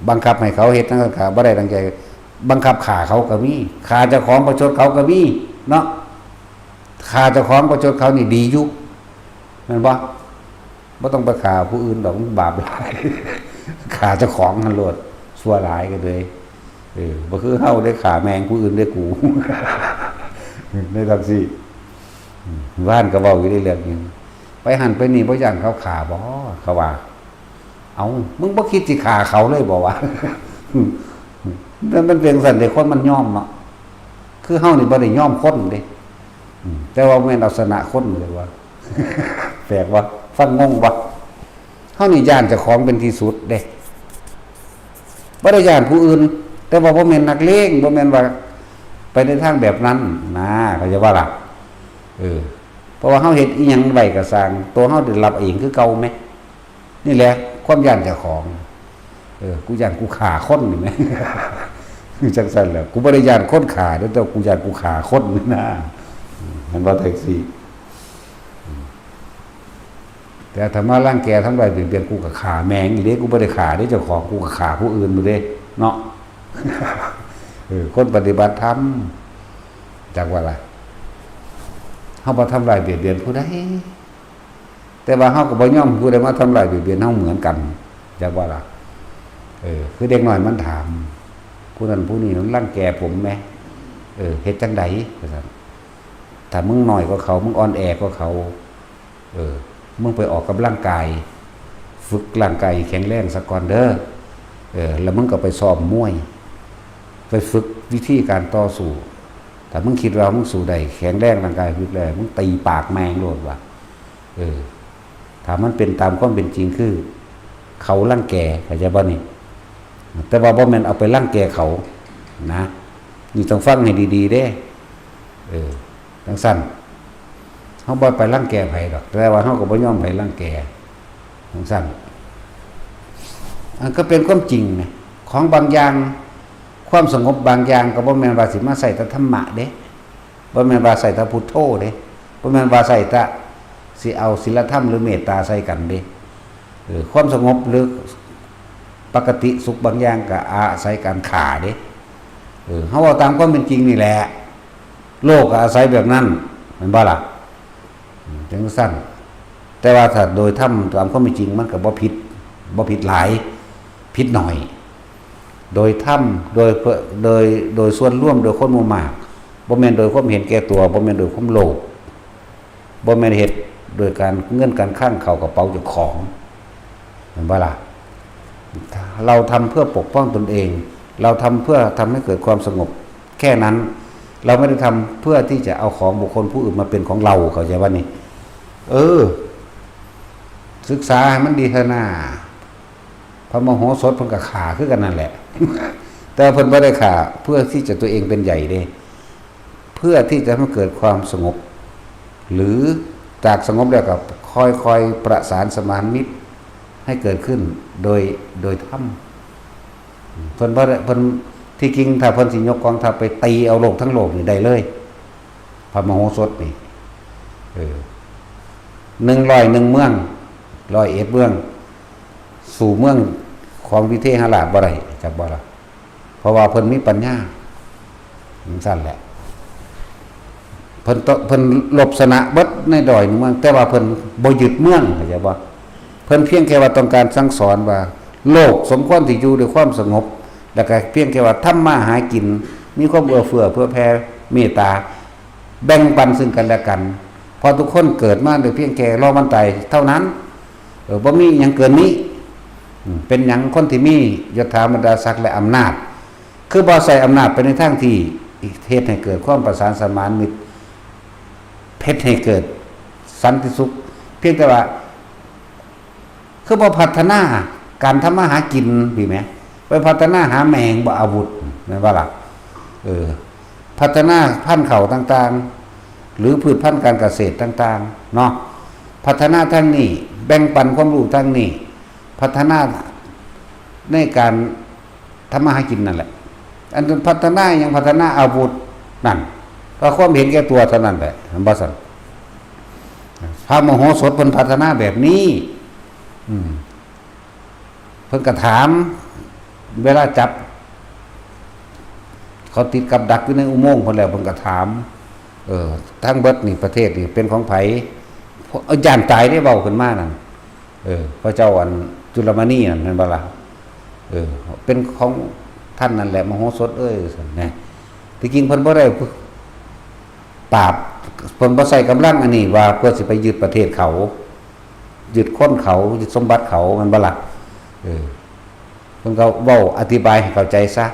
บังคับให้เขาเฮ็ดจั่งซั้นก็บ่ได้ดังใจ บังคับฆ่าเขาก็มี ฆ่าเจ้าของประชดเขาก็มี เนาะ ฆ่าเจ้าของประชดเขานี่ดีอยู่ แม่นบ่ บ่ต้องไปฆ่าผู้อื่นดอก มันบาปหลาย ฆ่าเจ้าของหั่นโลด ชั่วหลายก็เลย เออ บ่คือเฮาได้ฆ่าแม่งผู้อื่นได้กู ในจั่งซี้ อืม ว่านก็เว้าอยู่ในเรื่องนี้ ไปหั่นไปนี่บ่ย่านเขาฆ่าบ่ เขาว่า เอ้า มึงบ่คิดสิฆ่าเขาเลยบ่วะ มัน มันเป็นจั่งซั้นเด้ คนมันยอมเนาะ คือเฮานี่บ่ได้ยอมคนเด้ อืม แต่ว่าแม่นเอาชนะคนเลยว่า แปลกว่า ฟังงงบ่ เฮานี่ย้านเจ้าของเป็นที่สุดเด้ บ่ได้ย้านผู้อื่น แต่ว่าบ่แม่นนักเลง บ่แม่นว่าไปในทางแบบนั้นนะ เข้าใจบ่ล่ะ เออ เพราะว่าเฮาเฮ็ดอิหยังไว้ก็ซ่าง ตัวเฮาได้รับเองคือเก่าแหม นี่แหละความย้านเจ้าของ เออ กูย้านกูฆ่าคนนี่แหม จั่งซั้นแหละ กูบ่ได้ย้านคนฆ่าเด้อ แต่กูย้านกูฆ่าคนนี่นะ แม่นบ่ แท็กซี่ แต่ถ้ามารังแกทำร้ายเบียดเบียน กูก็ฆ่าแม่งอีกเด้ กูบ่ได้ฆ่าเด้เจ้าของ กูก็ฆ่าผู้อื่นอยู่เด้ เนาะ เออ คนปฏิบัติธรรม จักว่าล่ะ เฮาบ่ทำร้ายเบียดเบียนผู้ใด แต่ว่าเฮาก็บ่ยอมผู้ใดมาทำร้ายเบียดเบียนเฮาเหมือนกัน จักว่าล่ะ เออ คือเด็กน้อยมันถาม ผู้นั้นผู้นี้มันรังแกผมแหม เออ เฮ็ดจั่งใด ว่าซั่น ถ้ามึงน้อยกว่าเขา มึงอ่อนแอกว่าเขา เออ มึงไปออกกำลังกาย ฝึกร่างกายให้แข็งแรงซะก่อนเด้อ เออ แล้วมึงก็ไปซ้อมมวย ไปฝึกวิธีการต่อสู้ ถ้ามึงคิดว่ามึงสู้ได้ แข็งแรงร่างกาย ฝึกแล้ว มึงตีปากแม่งโลดว่ะ เออ ถ้ามันเป็นตามความเป็นจริงคือ เขารังแก เข้าใจบ่นี่ แต่ว่าบ่แม่นเอาไปรังแกเขา นะ นี่ต้องฟังให้ดีๆเด้ เออ จั่งซั้น เฮาบ่ไปรังแกไผดอก แต่ว่าเฮาก็บ่ยอมไผรังแก จั่งซั้น อันก็เป็นความจริงนะ ของบางอย่าง ความสงบบางอย่างก็บ่แม่นว่าสิมาใช้แต่ธรรมะเด้ บ่แม่นว่าใช้แต่พุทโธเด้ บ่แม่นว่าใช้แต่สิเอาศีลธรรมหรือเมตตาใส่กันเด้ เออ ความสงบหรือปกติสุขบางอย่างก็อาศัยการฆ่าเด้ เออ เฮาเอาตามความเป็นจริงนี่แหละ โลกก็อาศัยแบบนั้น แม่นบ่ล่ะ อืม จั่งซั้น แต่ว่าถ้าโดยธรรมตามความเป็นจริงมันก็บ่ผิด บ่ผิดหลาย ผิดหน่อย โดยธรรม โดยเพื่อ โดย โดยส่วนรวม โดยคนหมู่มาก บ่แม่นโดยความเห็นแก่ตัว บ่แม่นโดยความโลภ บ่แม่นเฮ็ดโดยการเงินการคลังเข้ากระเป๋าเจ้าของ แม่นบ่ล่ะ เราทำเพื่อปกป้องตนเอง เราทำเพื่อทำให้เกิดความสงบ แค่นั้น เราไม่ได้ทำเพื่อที่จะเอาของบุคคลผู้อื่นมาเป็นของเรา เข้าใจบ่นี่ เออ ศึกษาให้มันดีเถอะนา พระมโหสถเพิ่นก็ฆ่าคือกันนั่นแหละ แต่เพิ่นบ่ได้ฆ่าเพื่อที่จะตัวเองเป็นใหญ่เด้ เพื่อที่จะให้เกิดความสงบ หรือจากสงบแล้วก็ค่อยๆประสานสมานมิตรให้เกิดขึ้นโดย โดยธรรม เพิ่นบ่ได้ เพิ่น ที่จริงถ้าเพิ่นสิยกกองทัพไปตีเอาโลกทั้งโลกนี่ได้เลย พระมโหสถนี่ เออ หนึ่งร้อยหนึ่งเมือง ร้อยเอ็ดเมือง สู้เมืองของวิเทหราชบ่ได้ จักบ่ล่ะ เพราะว่าเพิ่นมีปัญญา จั่งซั้นแหละ เพิ่นต- เพิ่นลบชนะเบิดในร้อยหนึ่งเมือง แต่ว่าเพิ่นบ่ยึดเมือง เข้าใจบ่ เพิ่นเพียงแค่ว่าต้องการสั่งสอนว่า โลกสมควรที่อยู่ด้วยความสงบ แล้วก็เพียงแค่ว่าทำมาหากิน มีความเอื้อเฟื้อเผื่อแผ่เมตตา แบ่งปันซึ่งกันและกัน เพราะทุกคนเกิดมาโดยเพียงแค่รอวันตายเท่านั้น เออ บ่มีหยังเกินนี้ อืม เป็นหยังคนที่มียศถาบรรดาศักดิ์และอำนาจ คือบ่ใช้อำนาจไปในทางที่เฮ็ดให้เกิดความประสานสมานมิตร เฮ็ดให้เกิดสันติสุข เพียงแต่ว่า คือบ่พัฒนาการทำมาหากิน พี่แหม ไปพัฒนาหาแมงบ่อาวุธ แม่นบ่ล่ะ เออ พัฒนาพันธุ์ข้าวต่างๆ หรือพืชพันธุ์การเกษตรต่างๆ เนาะ พัฒนาทางนี้ แบ่งปันความรู้ทางนี้ พัฒนาในการทำมาหากินนั่นแหละ อันนั้นพัฒนาหยัง พัฒนาอาวุธนั่น ก็ความเห็นแก่ตัวเท่านั้นแหละ เห็นบ่ซั่น พระมโหสถเพิ่นพัฒนาแบบนี้ อืม เพิ่นก็ถาม เวลาจับ เขาติดกับดักอยู่ในอุโมงค์เพิ่นแล้ว เพิ่นก็ถาม เออ ทั้งเบิดนี่ประเทศนี่เป็นของไผ เอาย้านตายได้เว้าขึ้นมานั่น เออ พระเจ้าอันจุลมณีนั่น แม่นบ่ล่ะ เออ เป็นของท่านนั่นแหละ มโหสถเอ้ย ซั่นนะ ที่จริงเพิ่นบ่ได้ปราบ เพิ่นบ่ใช้กำลังอันนี้ว่าเพื่อสิไปยึดประเทศเขา ยึดคนเขา ยึดสมบัติเขา แม่นบ่ล่ะ เออ เพิ่นก็เว้าอธิบายให้เข้าใจซะ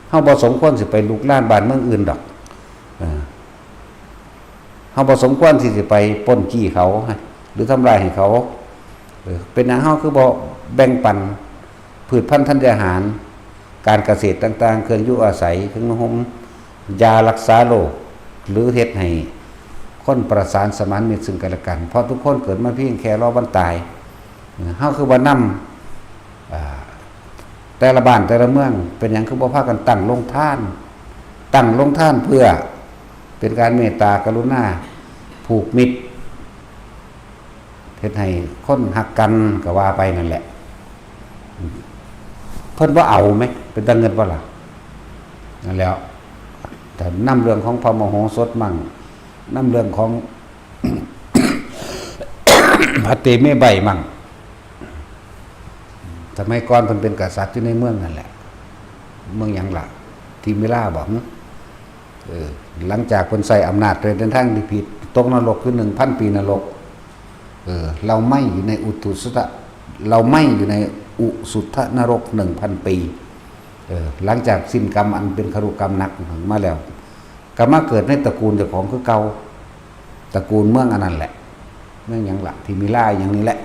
เฮาบ่สมควรสิไปลุกรานบ้านเมืองอื่นดอก เออ เฮาบ่สมควรที่สิไปปล้นจี้เขา หรือทำลายให้เขา เออ เป็นหยังเฮาคือบ่แบ่งปัน พืชพันธุ์ธัญญาหาร การเกษตรต่างๆ เครื่องอยู่อาศัย เครื่องนุ่งห่ม ยารักษาโรค หรือเฮ็ดให้คนประสานสมานมิตรซึ่งกันและกัน เพราะทุกคนเกิดมาเพียงแค่รอวันตาย เฮาคือว่านำ อ่า แต่ละบ้านแต่ละเมือง เป็นหยังคือบ่พากันตั้งโรงทาน ตั้งโรงทานเพื่อเป็นการเมตตากรุณา ผูกมิตร เฮ็ดให้คนฮักกันก็ว่าไปนั่นแหละ เพิ่นบ่เอาแหม เป็นตาเงินบ่ล่ะ นั่นแหล้ว แต่นำเรื่องของพระมโหสถมั่ง นำเรื่องของ พระเตมีใบมั่ง สมัยก่อนเพิ่นเป็นกษัตริย์อยู่ในเมืองนั่นแหละ เมืองหยังล่ะ ทิมพิลาบ่ หึ เออ หลังจากเพิ่นใช้อำนาจไปในทางที่ผิด ตกนรกคือหนึ่งพันปีนรก เออ เราไหม้อยู่ในอุตุสุทะ เราไหม้อยู่ในอุสุทะนรกหนึ่งพันปี เออ หลังจากสิ้นกรรมอันเป็นคารุกรรมหนักมาแล้ว ก็มาเกิดในตระกูลเจ้าของคือเก่า ตระกูลเมืองอันนั้นแหละ เมืองหยังล่ะ ทิมพิลาอย่างนี้แหละ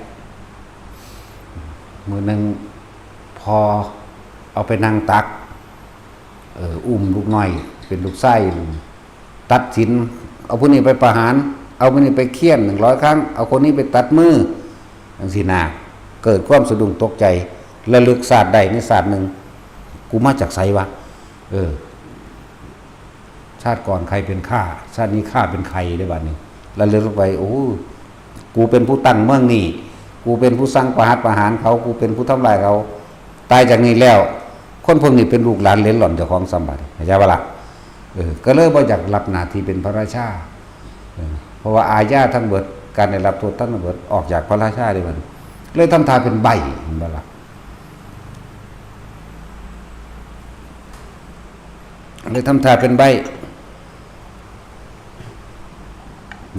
มื้อหนึ่ง พอเอาไปนั่งตัก เออ อุ้มลูกน้อย เป็นลูกชาย ตัดสิน เอาผู้นี้ไปประหาร เอาผู้นี้ไปเฆี่ยนหนึ่งร้อยครั้ง เอาคนนี้ไปตัดมือ จังซี้นะ เกิดความสะดุ้งตกใจ ระลึกชาติได้ในชาติหนึ่ง กูมาจากไสวะ เออ ชาติก่อนใครเป็นข้า ชาตินี้ข้าเป็นใคร ได้บัดนี้ ระลึกลงไป โอ้ กูเป็นผู้ตั้งเมืองนี่ กูเป็นผู้สั่งประหัตประหารเขา กูเป็นผู้ทำลายเขา ตายจากนี้แล้ว คนพวกนี้เป็นลูกหลานเหลนหล่อนเจ้าของสมบัติ เข้าใจปะล่ะ เออ ก็เลยบ่อยากรับหน้าที่เป็นพระราชา เออ เพราะว่าอาญาทั้งเบิด การได้รับโทษทั้งเบิด ออกจากพระราชาได้บัดนี้ เลยทำท่าเป็นใบ้ เห็นบ่ล่ะ เลยทำท่าเป็นใบ้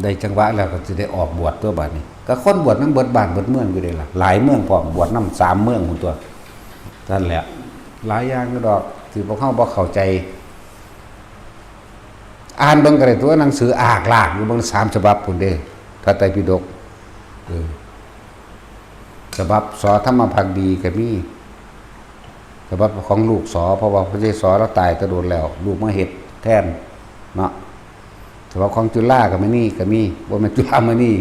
ได้จังหวะแล้วก็สิได้ออกบวชตัวบัดนี้ ก็คนบวชนำเบิดบ้านเบิดเมืองอยู่เด้ล่ะ หลายเมืองพร้อม บวชนำสามเมืองพุ้นตัว นั่นแหละ หลายอย่างอยู่ดอก ที่พวกเฮาบ่เข้าใจ อ่านเบิ่งก็ได้ตัว หนังสืออากลากอยู่เบิ่ง สามฉบับพุ้นเด้ พระไตรปิฎก เออ ฉบับ ส.ธรรมภักดีก็มี ฉบับของลูก ส.เพราะว่าพระเจ้า ส.ลาวตายแต่โดนแล้ว ลูกมาเฮ็ดแทนเนาะ ฉบับของจุฬาก็มี นี่ก็มี บ่แม่นจุฬามณี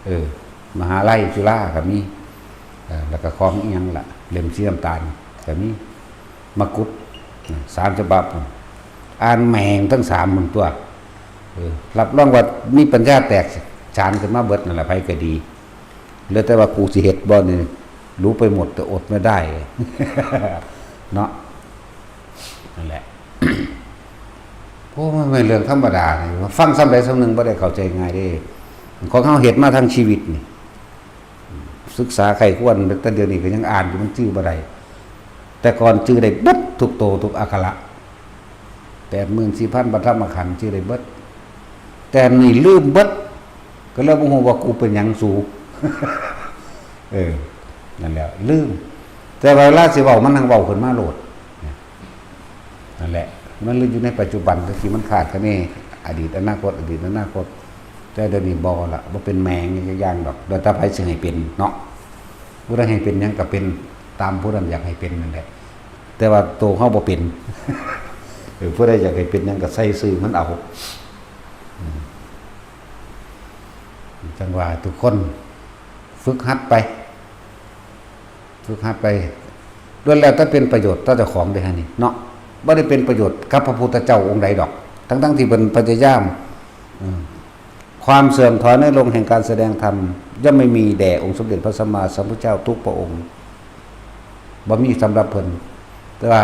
เออ มหาลัยจุฬาก็มี เออ แล้วก็ของอีหยังล่ะ เล่มสีน้ำตาลก็มี มกุฏ สามฉบับ อ่านแม่งทั้งสามพุ้นตัว เออ รับรองว่ามีปัญญาแตกฉานขึ้นมาเบิดนั่นแหละ ไผก็ดี เหลือแต่ว่ากูสิเฮ็ดบ่นี่ รู้ไปหมดแต่อดไม่ได้ เนาะ นั่นแหละ โอ้ มันเป็นเรื่องธรรมดานี่ ฟังส่ำใดส่ำหนึ่งบ่ได้เข้าใจง่ายเด้ ของเฮาเฮ็ดมาทั้งชีวิตนี่ ศึกษาใคร่ครวญ แต่เดี๋ยวนี้ก็ยังอ่านอยู่ มันจื่อบ่ได้ แต่ก่อนจื่อได้เบิดทุกโตทุกอักขระ แปดหมื่นสี่พันพระธรรมขันธ์จื่อได้เบิด แต่นี่ลืมเบิด ก็เลยบ่ฮู้ว่ากูเป็นหยังสู เออ นั่นแหละ ลืม แต่เวลาสิเว้ามันหังเว้าขึ้นมาโลด นั่นแหละ มันเลยอยู่ในปัจจุบัน แต่กี้มันคาดคะเน อดีตอนาคต อดีตอนาคต แต่เดี๋ยวนี้บ่ละ บ่เป็นแมงอย่างดอก แล้วแต่ไผสิให้เป็นเนาะ ผู้ใดให้เป็นหยังก็เป็นตามผู้นั้นอยากให้เป็นนั่นแหละ แต่ว่าโตเฮาบ่เป็น เออ ผู้ใดอยากให้เป็นหยังก็ใส่ซื่อมันเอา อืม จั่งว่าทุกคนฝึกหัดไป ฝึกหัดไป ล้วนแล้วแต่เป็นประโยชน์ต่อเจ้าของเด้อฮะนี่เนาะ บ่ได้เป็นประโยชน์กับพระพุทธเจ้าองค์ใดดอก ทั้งๆที่เพิ่นพยายาม อืม ความเสื่อมถอยน้อยลงแห่งการแสดงธรรม ย่อมไม่มีแด่องค์สมเด็จพระสัมมาสัมพุทธเจ้าทุกพระองค์ บ่มีสำหรับเพิ่น แต่ว่า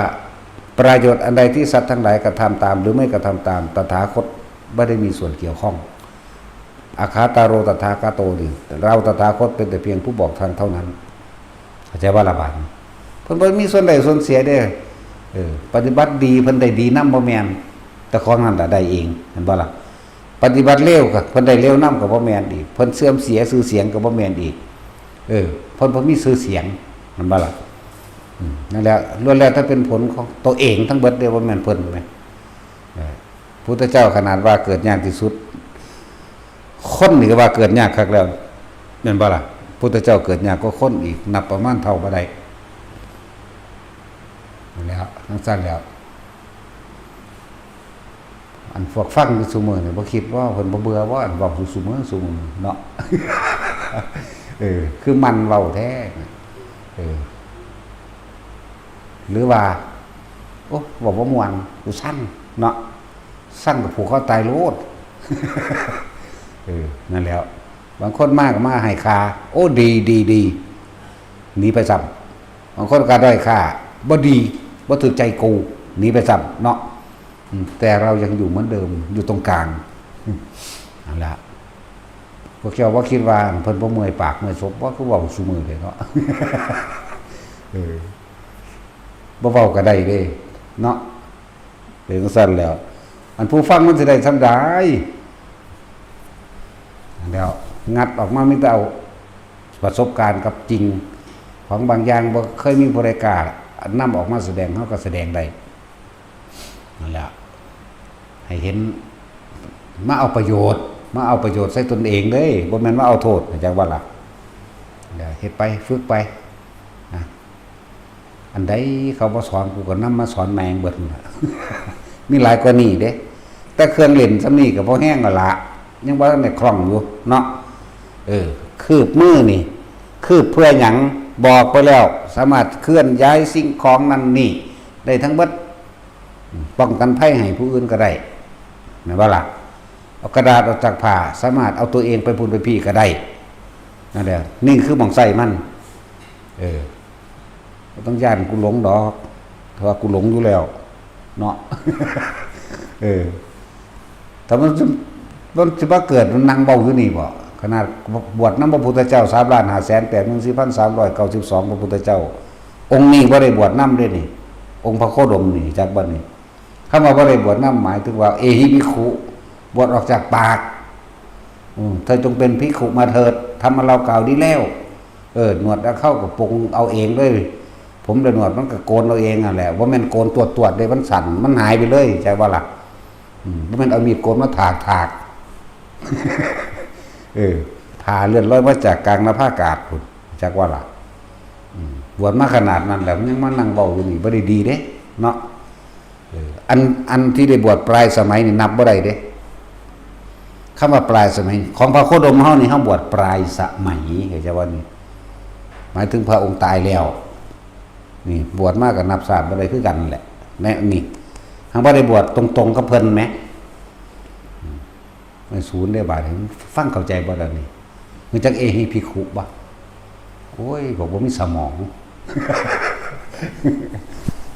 ประโยชน์อันใดที่สัตว์ทั้งหลายกระทำตามหรือไม่กระทำตาม ตถาคตบ่ได้มีส่วนเกี่ยวข้อง อักขาตาโรตถาคโตนี่ เราตถาคตเป็นแต่เพียงผู้บอกทางเท่านั้น เข้าใจบ่ล่ะบาดนี้ เพิ่นบ่มีส่วนได้ส่วนเสียเด้ เออ ปฏิบัติดีเพิ่นได้ดีนำบ่แม่น แต่ของนั่นล่ะได้เอง เห็นบ่ล่ะ ปฏิบัติเลวก็เพิ่นได้เลวนำก็บ่แม่นอีก เพิ่นเสื่อมเสียชื่อเสียงก็บ่แม่นอีก เออ เพิ่นบ่มีชื่อเสียง เห็นบ่ล่ะ อืม นั่นแหละ ล้วนแล้วแต่เป็นผลของตัวเองทั้งเบิดเด้ บ่แม่นเพิ่นแม่น เออ พุทธเจ้าขนาดว่าเกิดยากที่สุด คนนี่ก็ว่าเกิดยากคักแล้ว แม่นบ่ล่ะ พุทธเจ้าเกิดยากกว่าคนอีก นับประมาณเท่าบ่ได้ นั่นแหละ จั่งซั้นแล้ว อันพวกฟังอยู่ซุมื้อนี่บ่คิดว่าเพิ่นบ่เบื่อบ่ อันเว้าอยู่ซุมื้อซุมื้อเนาะ เออ คือมันเว้าแท้ เออ หรือว่า โอ้ เว้าบ่ม่วน กูซังเนาะ ซังก็ผูกคอตายโลด เออ นั่นแหล้ว บางคนมาก็มาให้ค่า โอ้ ดี ดี ดี หนีไปซ้ำ บางคนก็ด้อยค่า บ่ดี บ่ถืกใจกู หนีไปซ้ำเนาะ อืม แต่เรายังอยู่เหมือนเดิม อยู่ตรงกลาง อืม นั่นแหละ พวกเจ้าว่าคิดว่าเพิ่นบ่เมื่อยปากเมื่อยศพบ่ คือเว้าซุมื้อเลยเนาะ เออ บ่เว้าก็ได้เด้ เนาะ เป็นจั่งซั่นแล้ว อันผู้ฟังมันสิได้ส่ำใด แล้ว งัดออกมามีแต่เอาประสบการณ์กับจริง ของบางอย่างบ่เคยมีผู้ใดกล้านำออกมาแสดง เฮาก็แสดงได้ นั่นแหละ ให้เห็น มาเอาประโยชน์ มาเอาประโยชน์ใส่ตนเองเด้ บ่แม่นมาเอาโทษ เข้าใจบ่ล่ะ เดี๋ยวเฮ็ดไป ฝึกไป นะ อันใดเขาบ่สอน กูก็นำมาสอนแม่งเบิดนั่นล่ะ มีหลายกว่านี้เด้ แต่เครื่องเล่นส่ำนี้ก็พอแฮงแล้วล่ะ ยังบ่ทันได้คล่องอยู่เนาะ เออ คืบมือนี่ คืบเพื่อหยัง บอกไปแล้ว สามารถเคลื่อนย้ายสิ่งของนั่นนี่ ได้ทั้งเบิด ป้องกันภัยให้ผู้อื่นก็ได้ แม่นบ่ล่ะ เอากระดาษออกจากผ้า สามารถเอาตัวเองไปพุ้นไปพี้ก็ได้ นั่นแหละ นี่คือหม่องใช้มัน เออ บ่ต้องย้านกูหลงดอก เพราะว่ากูหลงอยู่แล้ว เนาะ เออ ถ้ามันสิ มันสิมาเกิดมันนั่งเว้าอยู่นี่บ่ ขนาดบวชนำพระพุทธเจ้า สามล้านห้าแสนแปดหมื่นสี่พันสามร้อยเก้าสิบสอง พระพุทธเจ้า องค์นี้บ่ได้บวชนำเด้นี่ องค์พระโคดมนี่ จักบ่นี่ คำว่าบ่ได้บวชนำ หมายถึงว่า เอหิภิกขุ บวชออกจากปาก อืม เธอจงเป็นภิกขุมาเถิด ธรรมอันเรากล่าวดีแล้ว เออ หนวดเอาเข้ากับปรงเอาเองเลย ผมและหนวดมันก็โกนเอาเองนั่นแหละ บ่แม่นโกนตวดๆเด้ มันสั้น มันหายไปเลย ใช่บ่ล่ะ อืม บ่แม่นเอามีดโกนมาถากๆ เออ ผ่าเลือดลอยมาจากกลางหน้าผากาดพุ้น จักว่าล่ะ อืม บวชมาขนาดนั้นแล้ว ยังมานั่งเว้าอยู่นี่ บ่ได้ดีเด้ เนาะ เออ อัน อันที่ได้บวชปลายสมัยนี่นับบ่ได้เด้ คำว่าปลายสมัย ของพระโคดมเฮานี่ เฮาบวชปลายสมัย เข้าใจว่านี่ หมายถึงพระองค์ตายแล้ว นี่ บวชมาก็นับชาติบ่ได้คือกันแหละ แน่นี่ หากบ่ได้บวชตรงๆกับเพิ่นแหม อืม ไม่ศูนย์ได้บาดนี้ ฟังเข้าใจบ่ล่ะนี่ มันจักเอหิภิกขุบ่ โอ้ย บอกบ่มีสมอง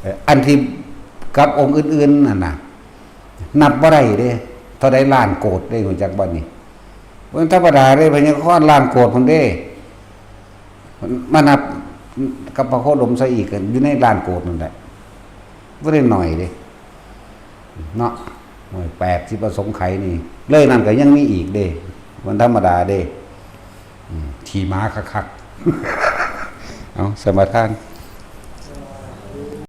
เอ่อ อันที่กับองค์อื่นๆนั่นน่ะ นับบ่ได้เด้ เท่าใดล้านโกดเด้ รู้จักบ่นี่ บ่ธรรมดาเด้ พญาคอนล้านโกดพุ้นเด้ มานับกับพระโคดมซะอีก อยู่ในล้านโกดนั่นแหละ บ่ได้น้อยเด้ เนาะ โอ้ย แปดสิบอสงไขยนี่ เลยนั่นก็ยังมีอีกเด้ มันธรรมดาเด้ อืม ขี่ม้าคักๆ เอา สมาทาน